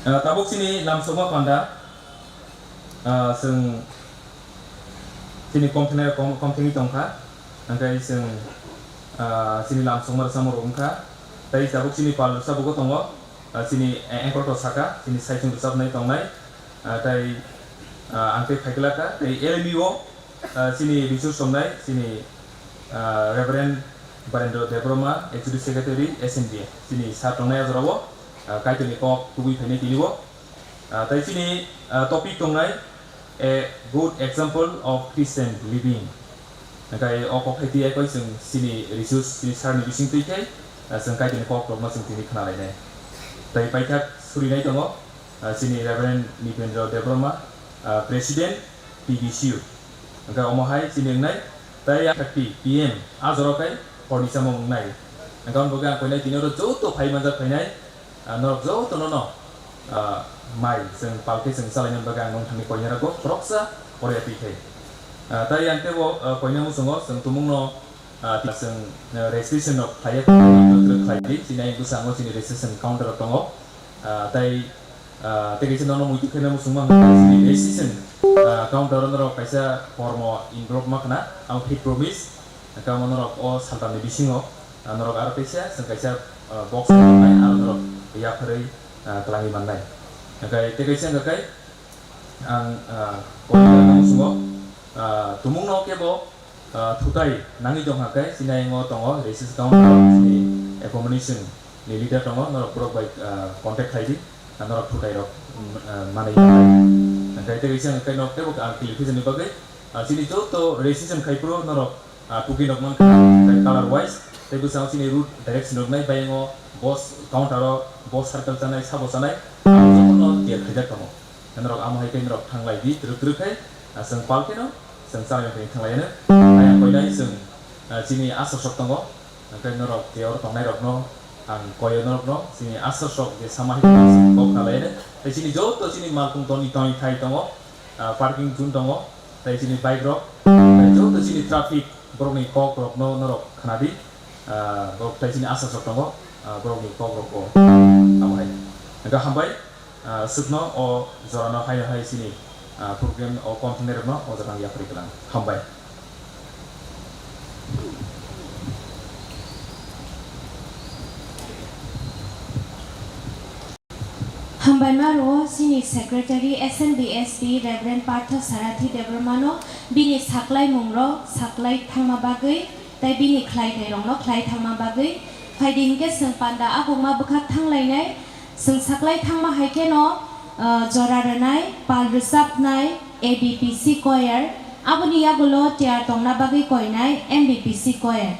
Ah, tabuk chini lamsokma panda, ah, chwng chini kom thwngnai kom, kom thwngwi tongkha, hwnkhe chwng, ah, chini lamsokma rwchapmung rok wngkha, tei tabuk chini pal rwchapmung tongo, ah, chini, eh, anchor to saka, chini saichung rwchapnai tongnai, ah, tei, ah, ang tei phaiglaka, tei L M U o, ah, chini resource tongnai, chini, ah, Reverend Barendra Debbarma, Executive Secretary, S N B A, chini sir tongnai a jorao, ah, Kaitorni kok tubui phainai tini o. Ah, tei chini, ah, topic tongnai, a good example of Christian living. Hwnkhe o kok hai twi koi chwng chini resource, chini sir ni bising twi khe, ah, chwng Kaitorni kok rokno chwng tini khna lainai. Tei paithak surinai tongo, ah, chini Reverend Nipendra Debbarma, ah, President, P B C U. Hwnkhe omo hai chini wngnai, tei thirty P M a jora khe horni chamung wngnai. Hwnkhe omo bagwi ang koinai tini oro joto phai manjak phainai, ah, norok jotono no, ah, mai chwng palkhe chwng chalaina bagwi ang nongthangni koinai rokbo khoroksa korya twi khai. Ah, tei ang teibo, ah, koina muchungo chwng tumungno, ah, chwng, ah, registration rok khlaiya, khlai di, chini ayang bwskango chini registration counter rok tongo. Ah, tei Ah, tei kaisa nono muitu khe nang swngma hwnkha chini registration, ah, counter o norok kaisa form o envelope ma khna, ang fit promise, hwnkhe omo norok o saltam ni bisingo, ah, norok aro kaisa, chwng kaisa, ah, box nai, aro norok yapharwi, ah, twlangwi mannai. Hwnkhe tei kaisa hwnkha khe ang, ah, kok nang swngmo, ah, tumung no kebo, Ah, thutai nangwi tongkha khe, chini ayang o tongo, registration counter, chini accommodation ni leader tongo, norok borok bai, ah, contact khlai di, ah, norok thutai rok, mm, ah, manwi manai. Hwnkhe tei kaisa hwnkhe norok teibo ang clarification ni bagwi, ah, chini joto registration khai phuru norok, ah, tuki nok mankha, tei color wise, tei bwskango chini route direction rok nai, bayang o bus counter o bus circle chanai, sabo chanai, ang jotono tiar khaijak tongo. Norok amo hai khe norok thanglai di, twrwk twrwk khai, ah, chwng pal kheno, chwng chalaina thangwi thanglai anw. Ayang koinai chwng, ah, chini aswk sok tongo, hwnkhe norok je oro tongnai rokno ang koio norokno, chini aswk sok je sama hai khe chwng kok khnalai anw. Tei chini joto chini malkhung toni toni thai tongo, ah, parking zone tongo, tei chini bike rok, tei joto chini traffic borokni kok rokno norok khna di, ah, borok tei chini aswk sok tongo, ah, borokni kok rokbo amo hai. Hwnkhe hambai. Ah, swkno o jorano haino hai chini, ah, program o convener rokno o jaga yapri kwlang. Hambai. Hambai ma rwo chini secretary S N B S P Reverend Partha Sarathi Debbarmano bini saklai mungrok saklai thangma bagwi tei bini khlai thairokno khlai thangma bagwi. Phaidi hinkhe chwng panda abukma bwkhak thanglainai. Chwng saklai thangma hai kheno, ah, jora rwnai, pal rwchapnai, A B P C choir, aboni yagulo tiyar tongna bagwi koinai M B P C choir.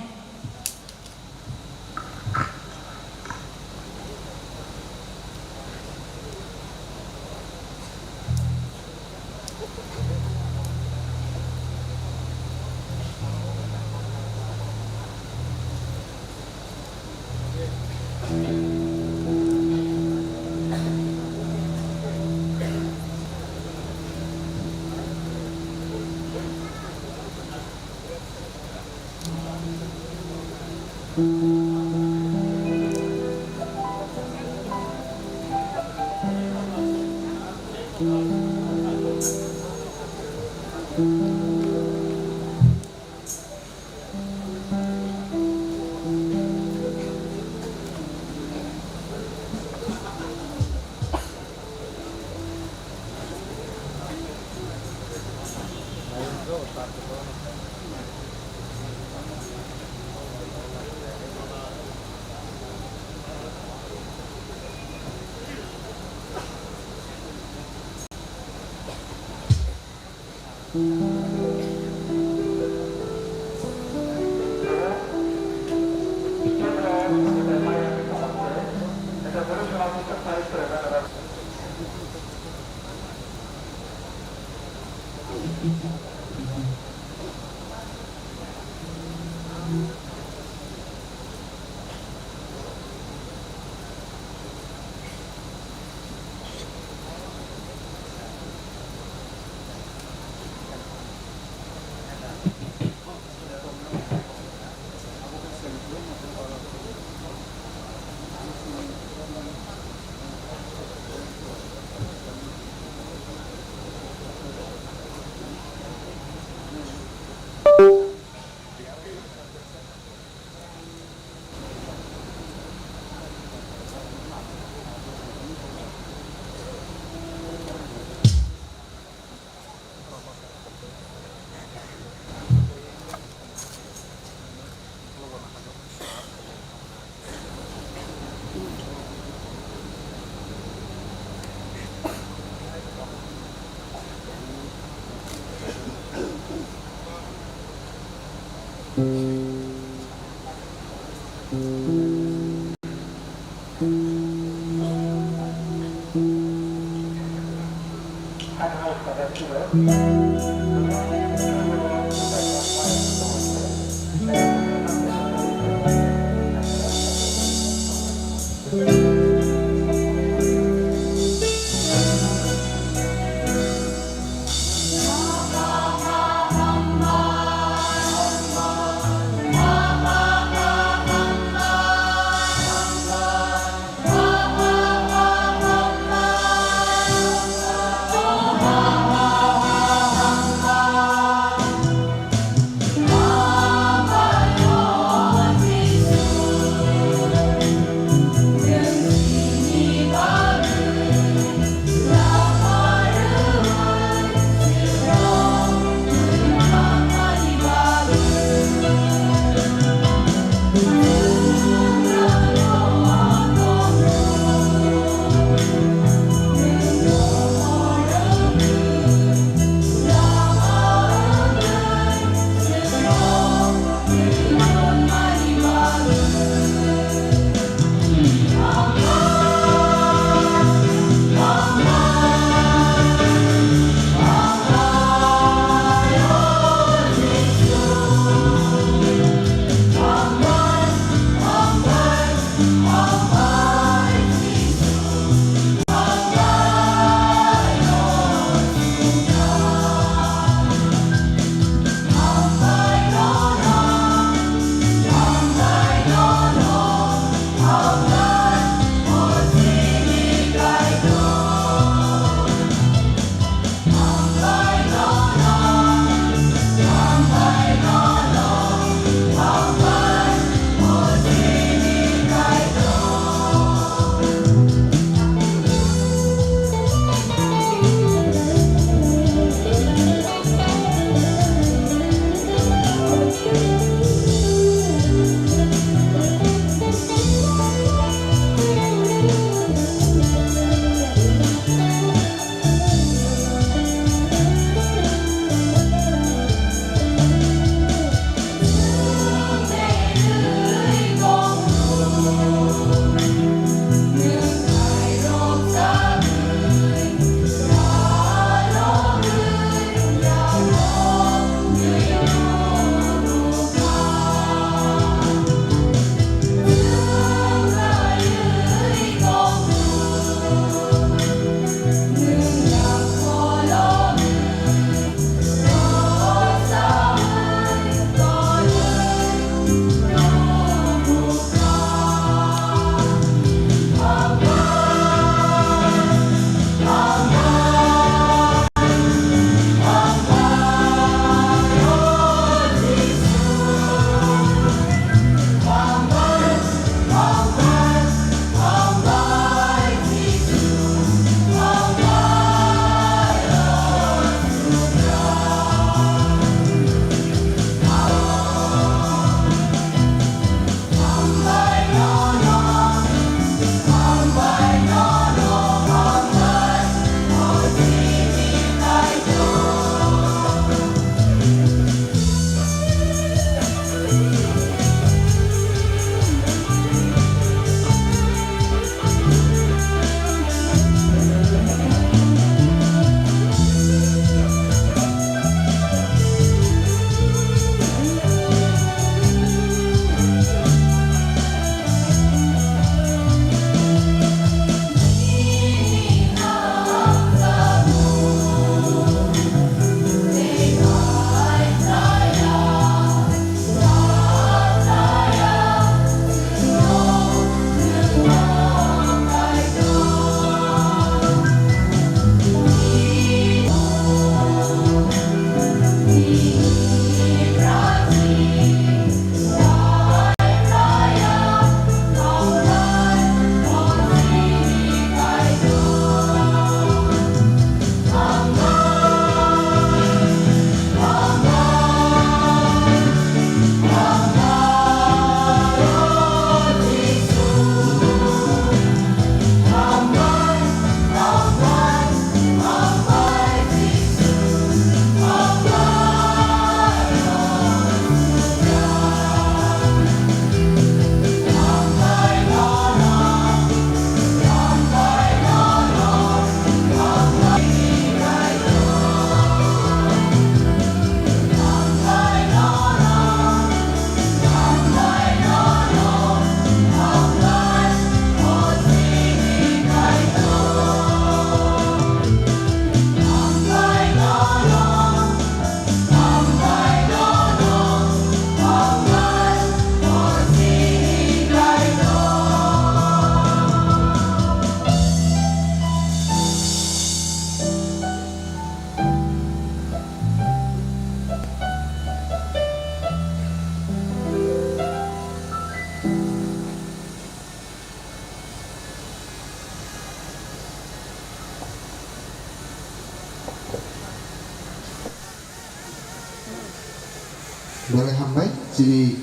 Hambai chini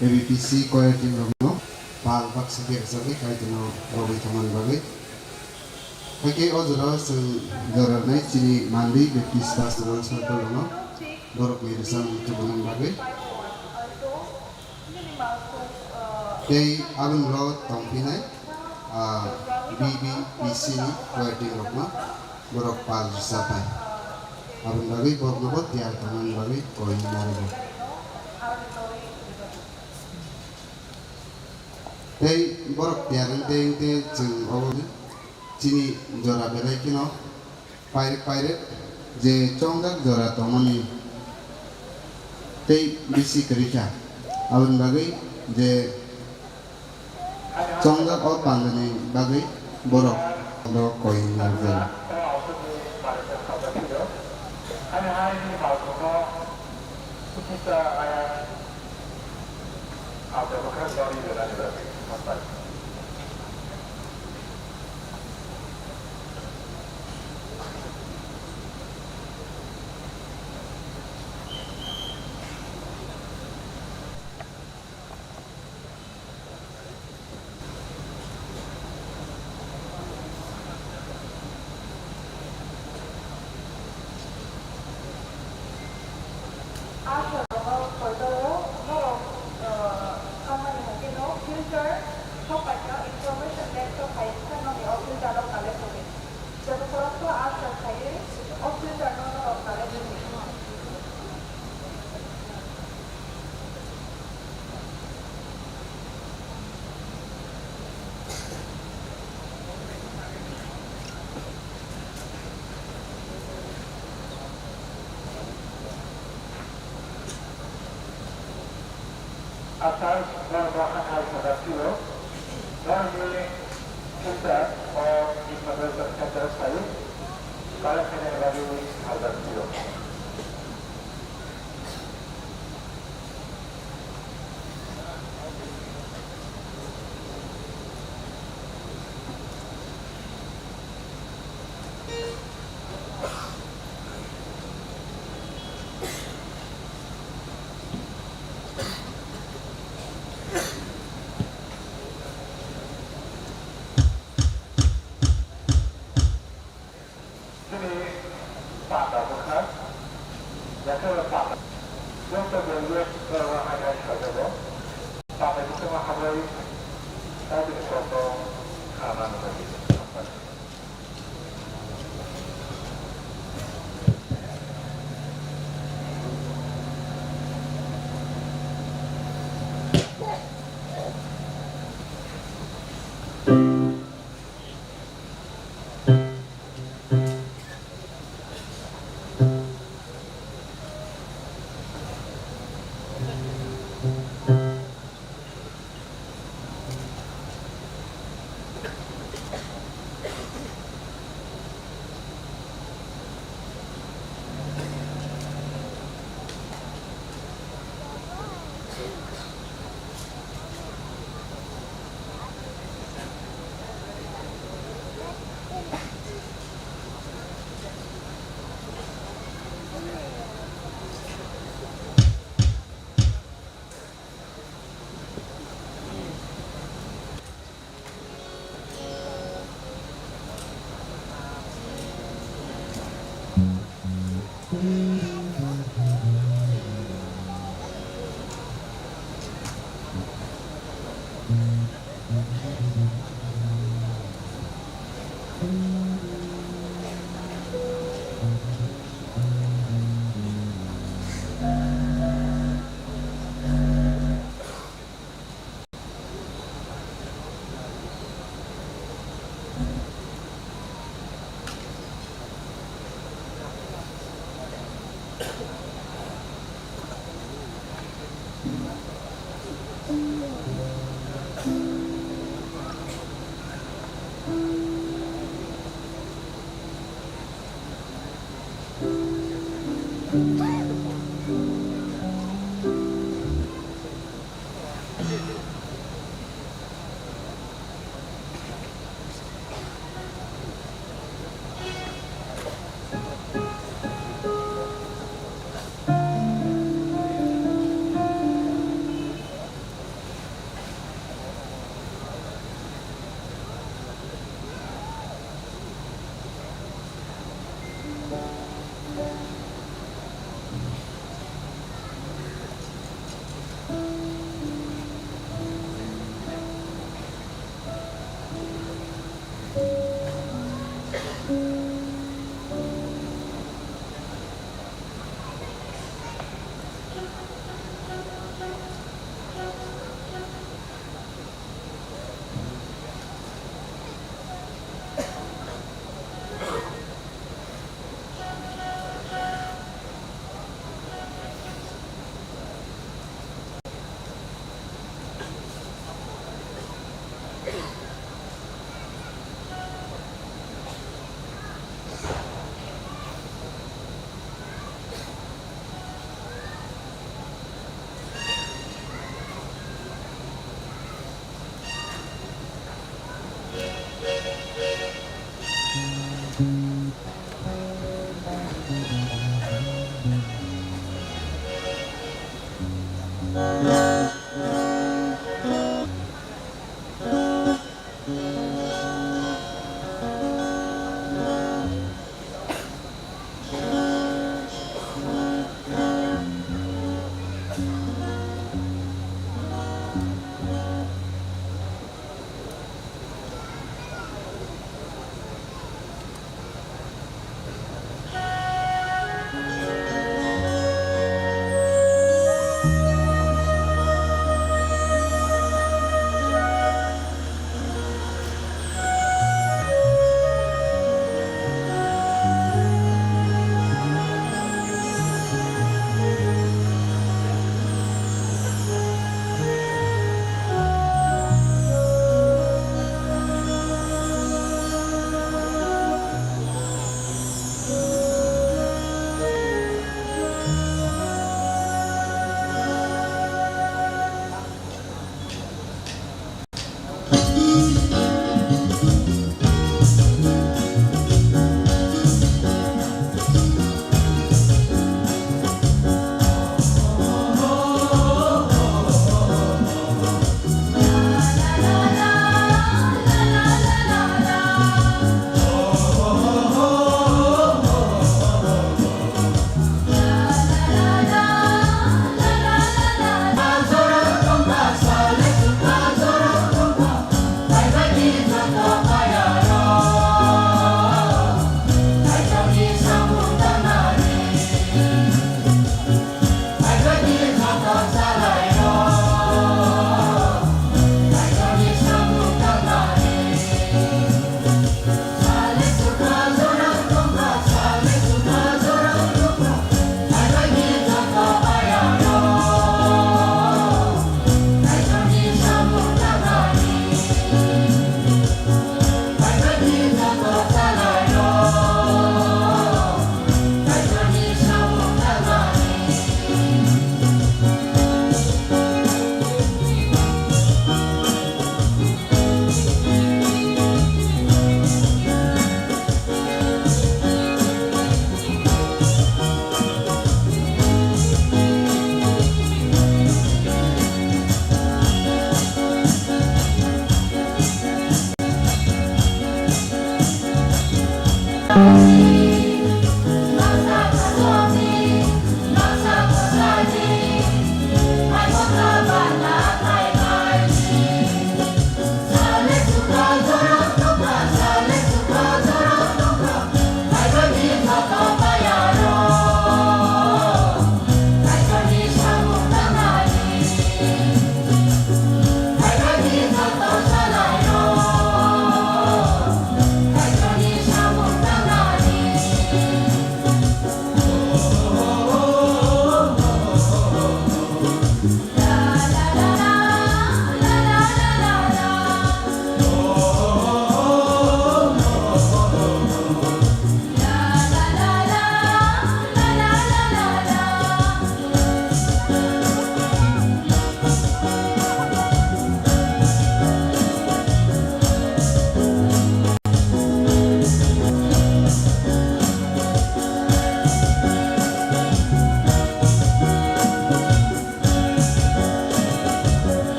A B P C choir team rokno pal baksa khe rwchapwi Kaitorno rwgwi thangmani bagwi. Hakhe o jorao chwng jora rwnai chini Mandi Baptist Pastoral Circle rokno borokni rwchapmung tubunani bagwi. Tei aboni ulo tongphinai, ah, B B P C ni choir team rokno borok pal rwchapnai. Aboni bagwi borokno bo tiyar tongmani bagwi koi narwgo. Tei borok tiyar wngte wngte chwng obo chini jora belai kheno pairwk pairwk je chongjak jora tongmani tei bisi kwrwi kha. Aboni bagwi je chongjak o pandani bagwi borok no koi narwkjago. Usher rokno koijago, norok, ah, thangmani hwnkhe no filter sopaikha, information desk o phai khe nokni o filter rok collect wngwi. Joto khoroksa usher khaiwi o filter no norok collect wngwi. Asal norok hathai sajak phio, norokni filter o information center phai, collect khainani bagwi sajak phio. Chini pata bwkha, yakhero pata. Joto belai borok hai hai sajago. Pata bwkha ma habwi, kaitwi kokno kha nang bagwi.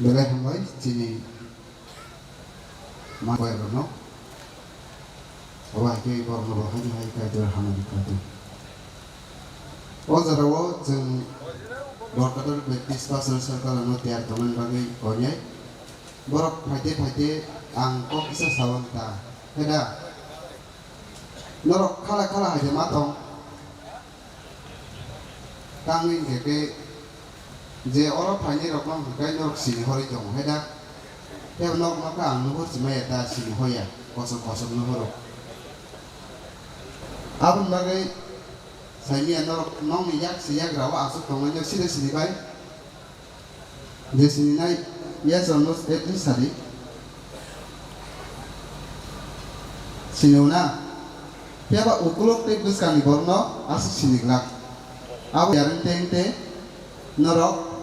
Belai hambai chini ma-, bai rokno. Obo hai khe borokno bo haino hai Kaitor hamari kha tong. O jorao chwng Borkator Baptist Pastor Circle ano tiyar tongmani bagwi koinai. Borok phaite phaite ang kok kisa saui ta. Heda? Norok khala khala hai khe ma tong? Tangwi hinkhe khe je oro phainai rokno hwnkhe norok sini horwi tongo, heda? Tei norok nokha ang nuhur si maya ta sini hoya, kosom kosom nuhuro. Aboni bagwi saimanya norok nokni yak si yagra o aswk tongnai no side sini bai. Je sininai, yes or no, at least sadi. Sini hwna, phiya ba ukuluk tei bwskangni borokno aswk sini glak. Abo yarwng tei wngte norok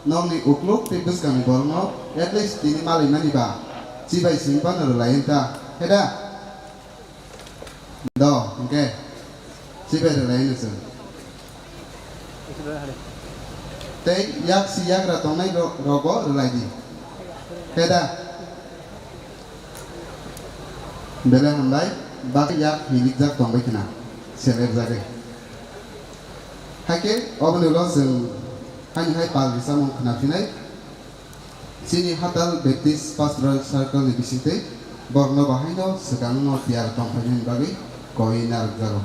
nokni ukuluk tei bwskangni borokno at least tini malaimani ba chibai sini phano rwlai wngta, heda? Do, hwnkhe, chibai rwlaino chwng. Tei yak si yagra tongnai ro-, rokbo rwlai di. Khe da? Belai hambai, bagwi yak hilikjak tongbai khna, selerjagwi. Hakhe oboni ulo chwng haini hai pal rwchapmung khna phinai. Chini Hatal Baptist Pastoral Circle ni bisingtwi borokno bahaino swkangno tiyar tongphainani bagwi koi narwkjago.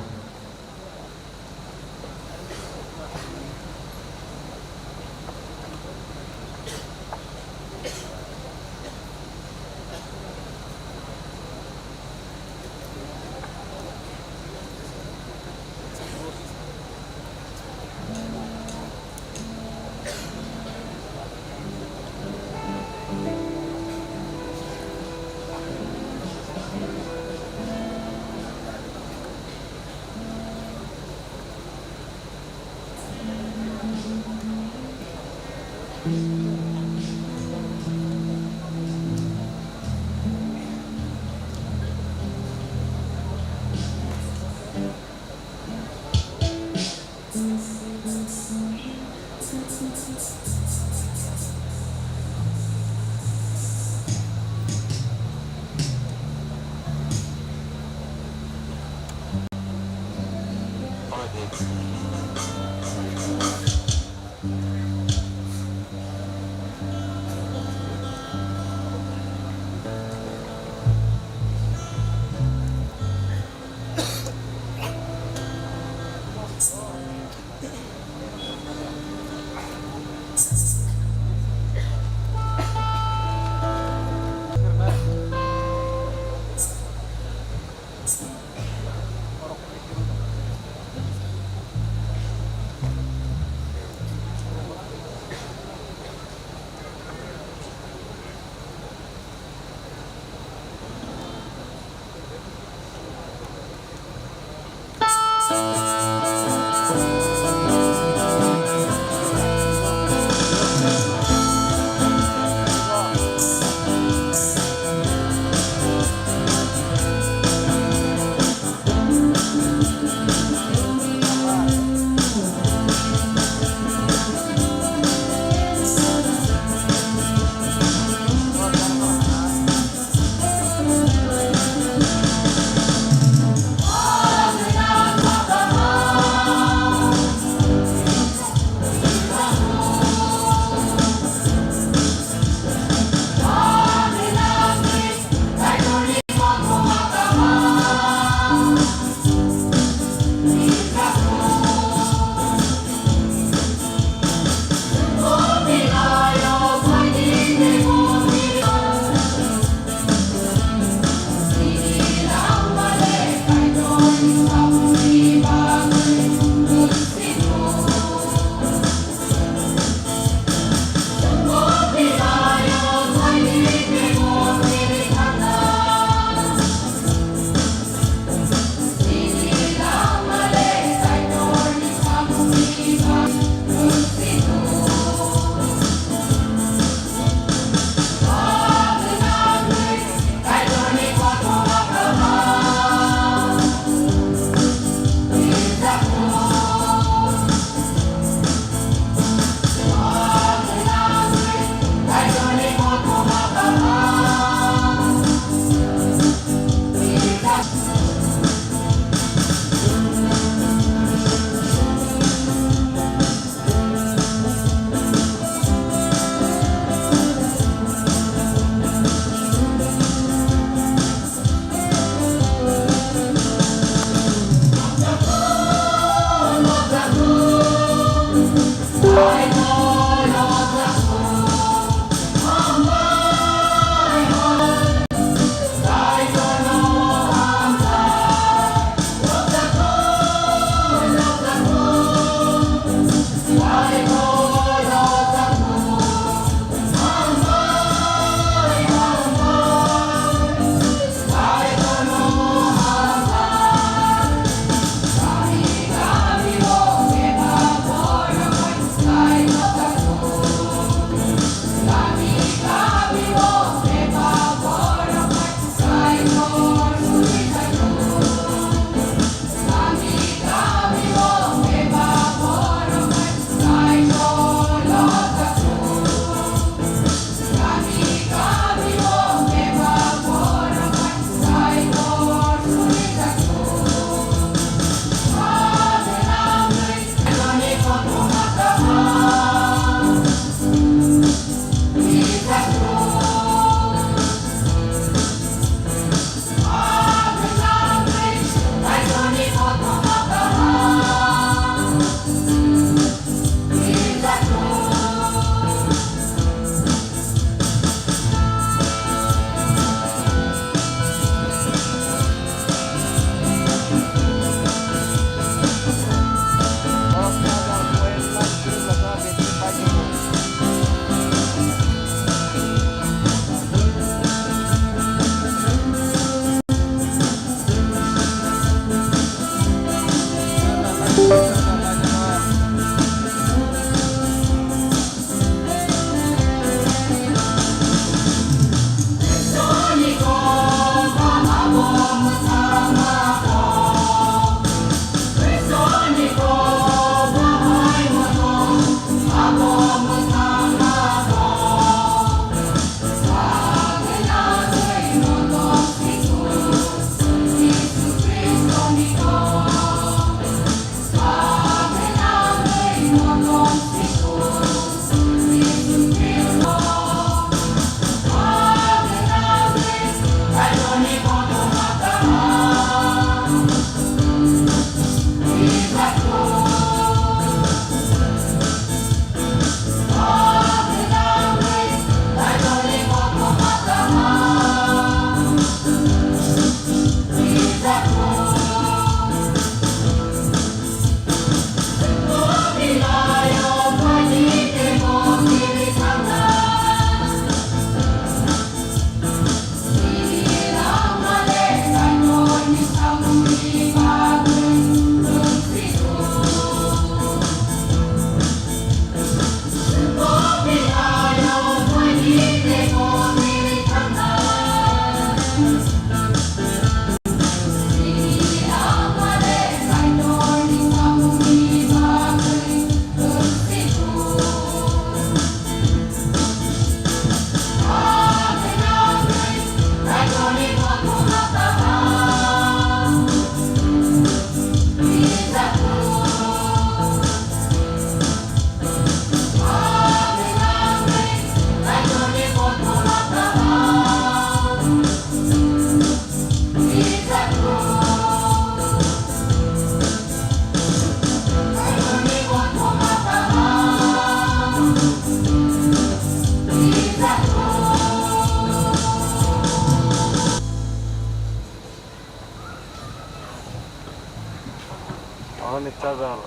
Oro ni charger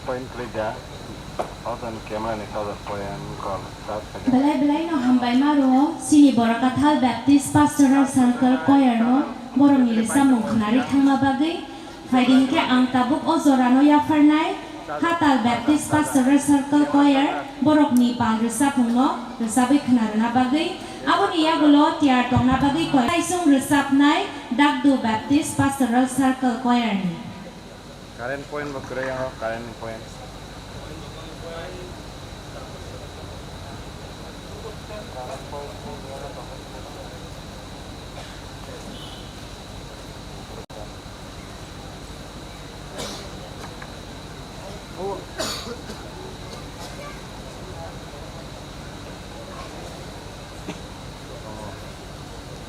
point kwrwi da. Oro ni camera ni charger point kol charge khaidi. Belai belai no hambai ma rwo chini Borok Kathal Baptist Pastoral Circle Choir no borok ni rwchapmung khwnarwi thangma bagwi. Phaidi hinkhe ang tabuk o jora no yapharnai Khatal Baptist Pastoral Circle Choir borok ni pal rwchapmung no rwchabwi khwnarwna bagwi. Aboni yagulo tiyar tongna bagwi koi taisung rwchapnai Dakdu Baptist Pastoral Circle Choir ni. Current point bo kwrwi, ang current point.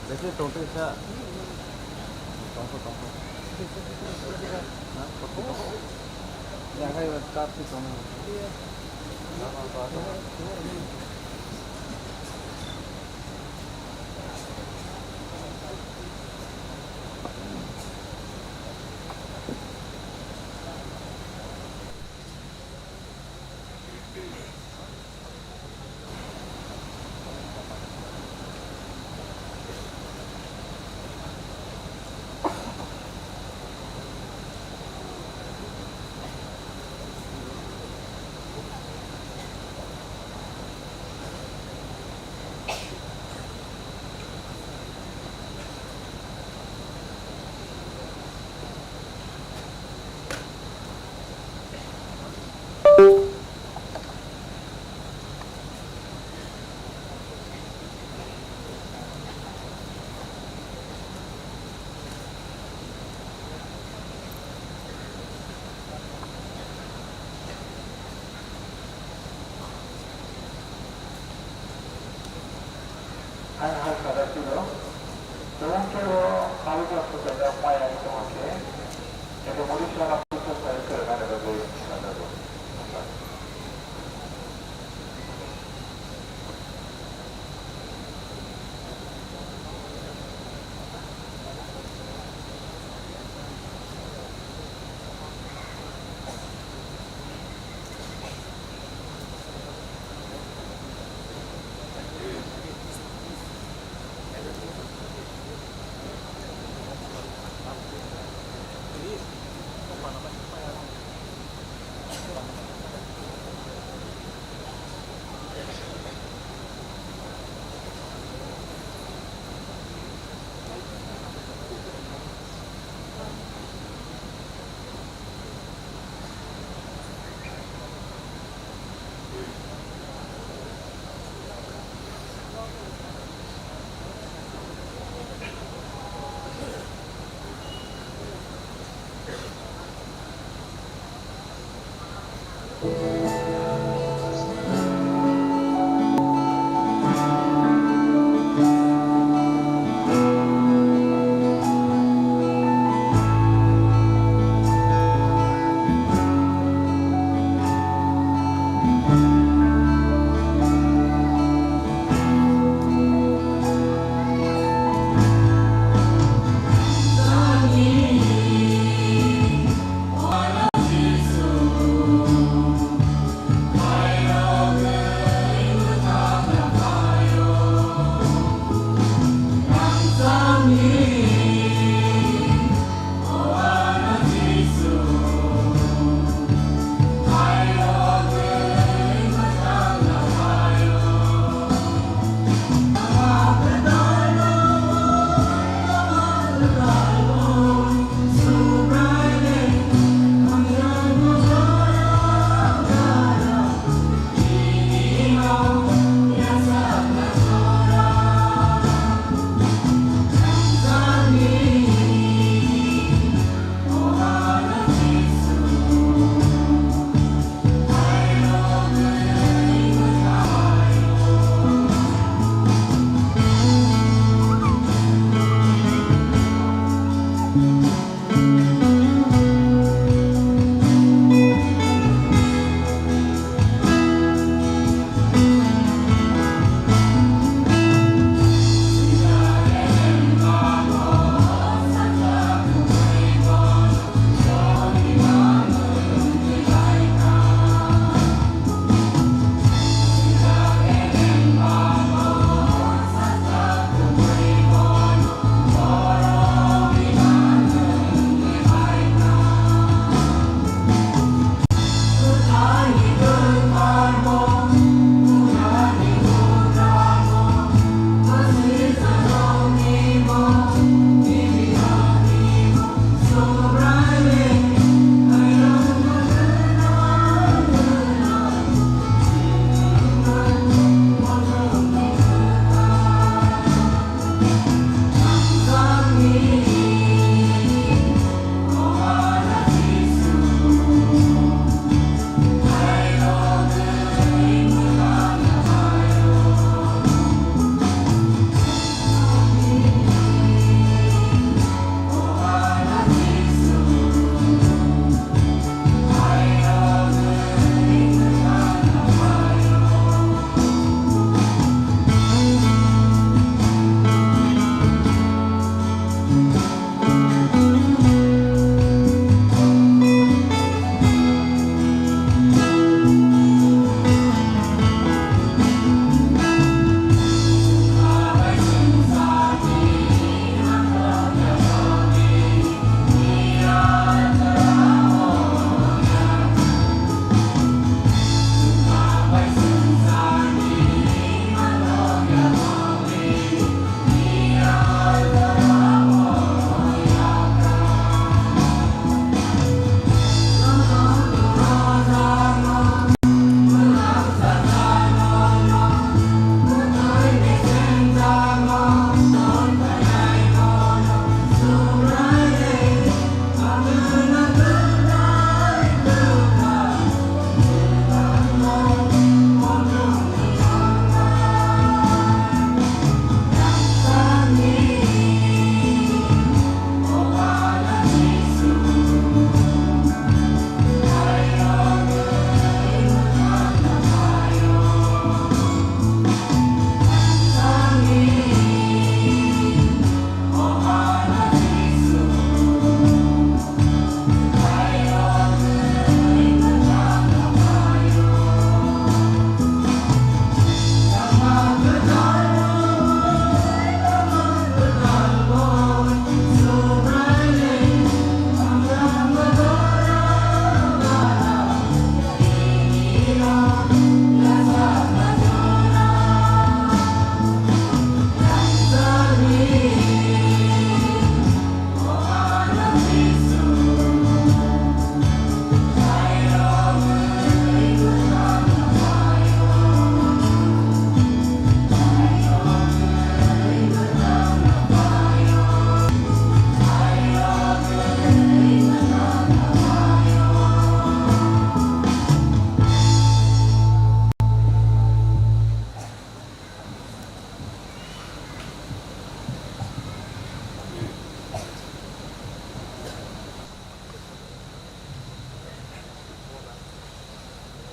Besi tongtwisa. Tongkho, tongkho. Ha? Tongkho, tongkho. Yakhai ba kapsi tongkho. Hai hai, kada siro. Tolong kebo, kalau tak sudah ada apa yang itu, oke. Jadi, mungkin sudah aku selesai kerana ada dulu.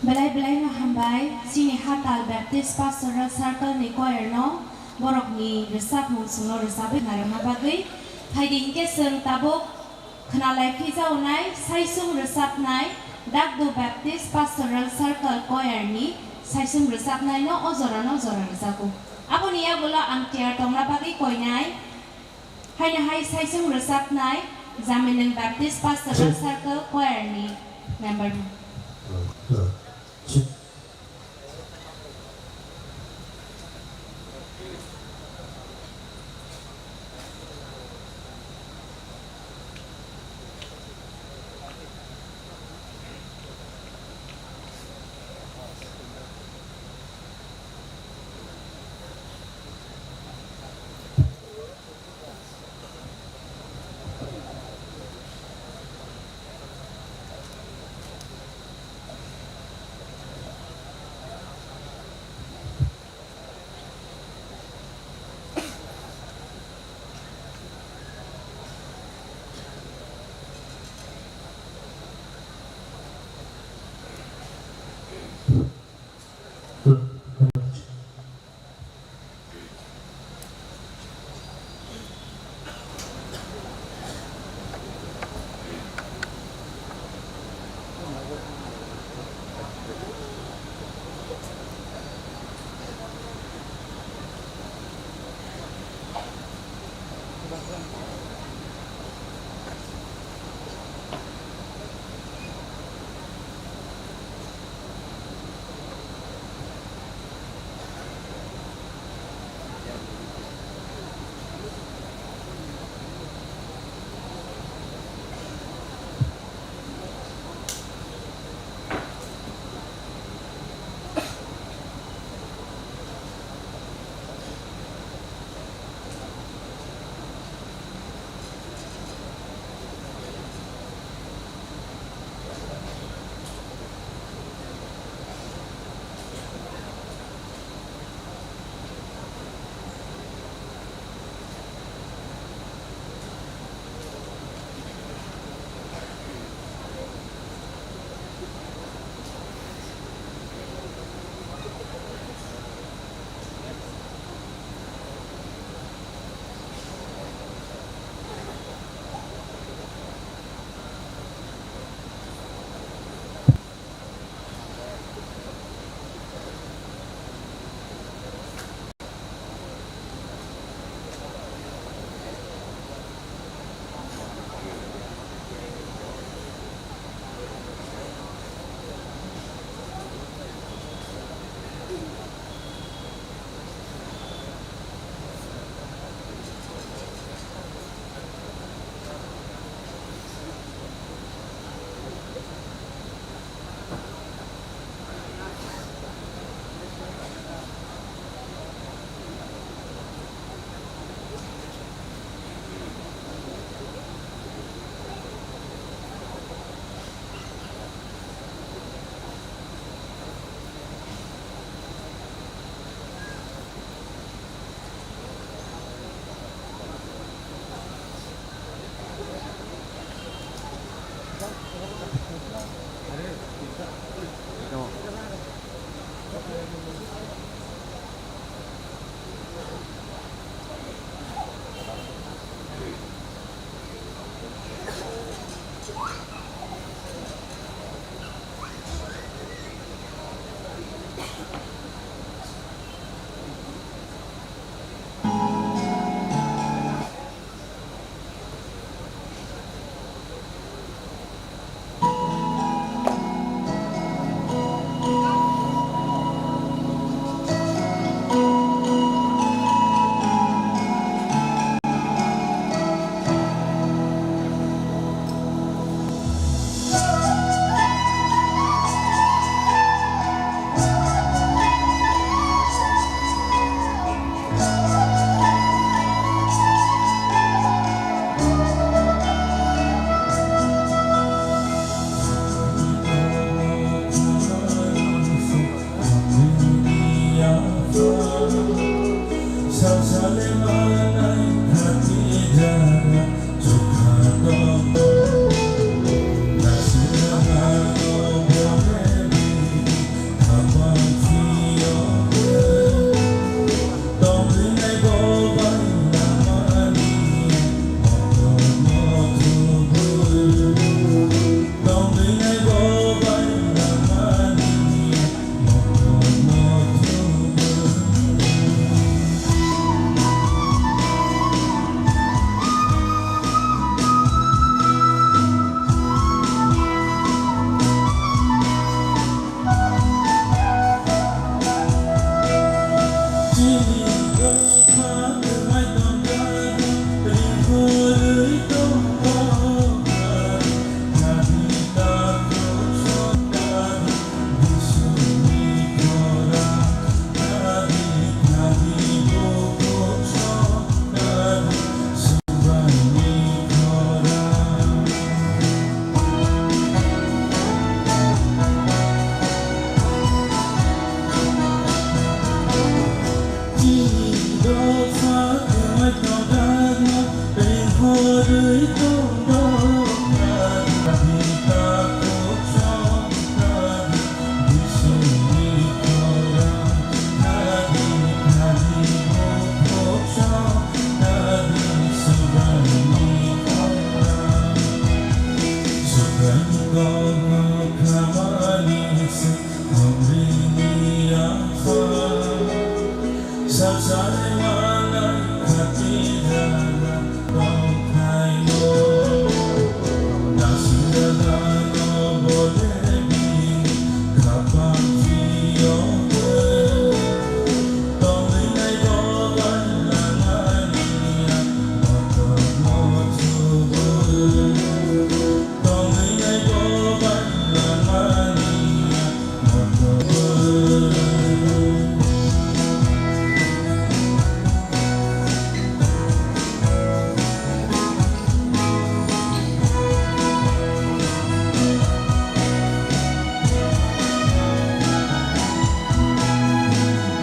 Belai belai no hambai chini Hatal Baptist Pastoral Circle ni choir no borok ni rwchapmung chwngno rwchabwi narwkna bagwi. Phaidi hinkhe chwng tabuk khwnalai phijaonai saichung rwchapnai Dakdo Baptist Pastoral Circle Choir ni saichung rwchapnai no o jora no jora rwjago. Aboni yagulo ang tiyar tongna bagwi koinai. Haino hai saichung rwchapnai Jamineng Baptist Pastoral Circle Choir ni member.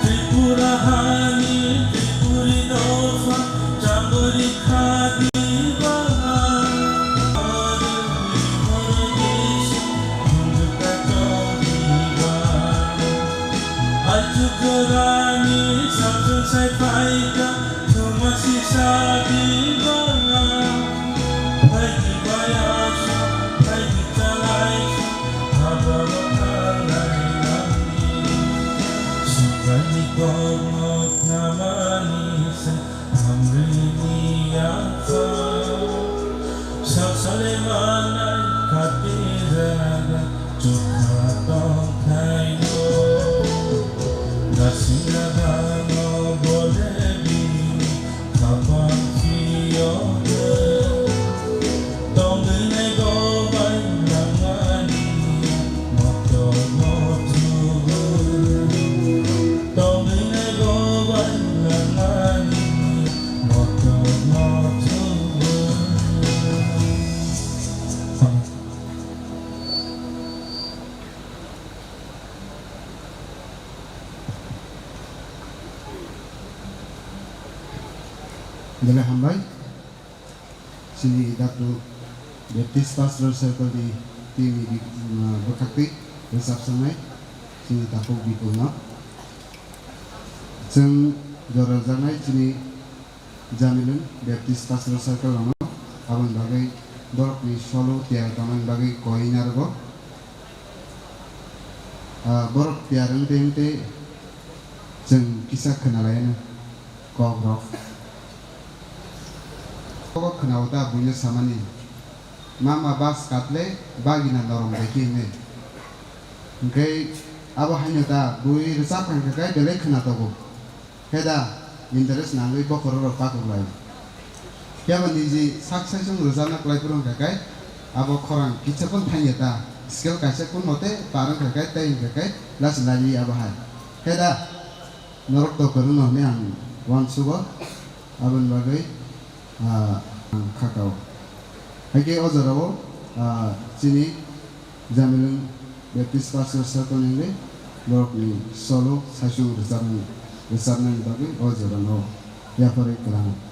Tripura hani Tripuri dopha chambori khadi ba. Achukurani satsang sai phaika thumasi sadi ba. Phaidi bayasa, phaidi chalaisa, haboro thangnai nangni. Sukhani kormo khamani se hamrini yapha. Saksale manai khati jaga chukha tongkhaino. Nasina dano bole bini khapang phiyo. Belai hambai. Chini Daktu Baptist Pastoral Circle ni team ni bi-, uh, bwkhaktwi rwchapsaknai chini takhuk Bipul no. Chwng jora rwjaknai chini Jamilung Baptist Pastoral Circle rokno aboni bagwi borokni solo tiyar tongmani bagwi koi narwgo. Ah, borok tiyar wngtwi wngtwi chwng kisa khwnalaino. Kokrok. Kokrok khwnao ta buino samani, "Mama bus katle bagina norong bai khe," hinwi. Hinkhe abo haino ta bui rwchap khankha khe belai khwnatogo. Khe da interest nangwi bokhorok rok pakhuk lai. Phiya ba niji sak saichung rwchapna kwlai phuru wngkha khe abo khorang kisa phano thangya ta. Scale kaisa kun mote par wngkha khe tei wngkha khe lachi laili abo hai. Khe da. Norok to kwrwngno hwnwi ang uansugo, aboni bagwi, ah, ang kha kao. Hai khe o jorao, ah, chini Jamilung Baptist Pastor Circle ni wngwi borokni solo saichung rwchapnani, rwchapnani bagwi o jorano yapharwi kwlango.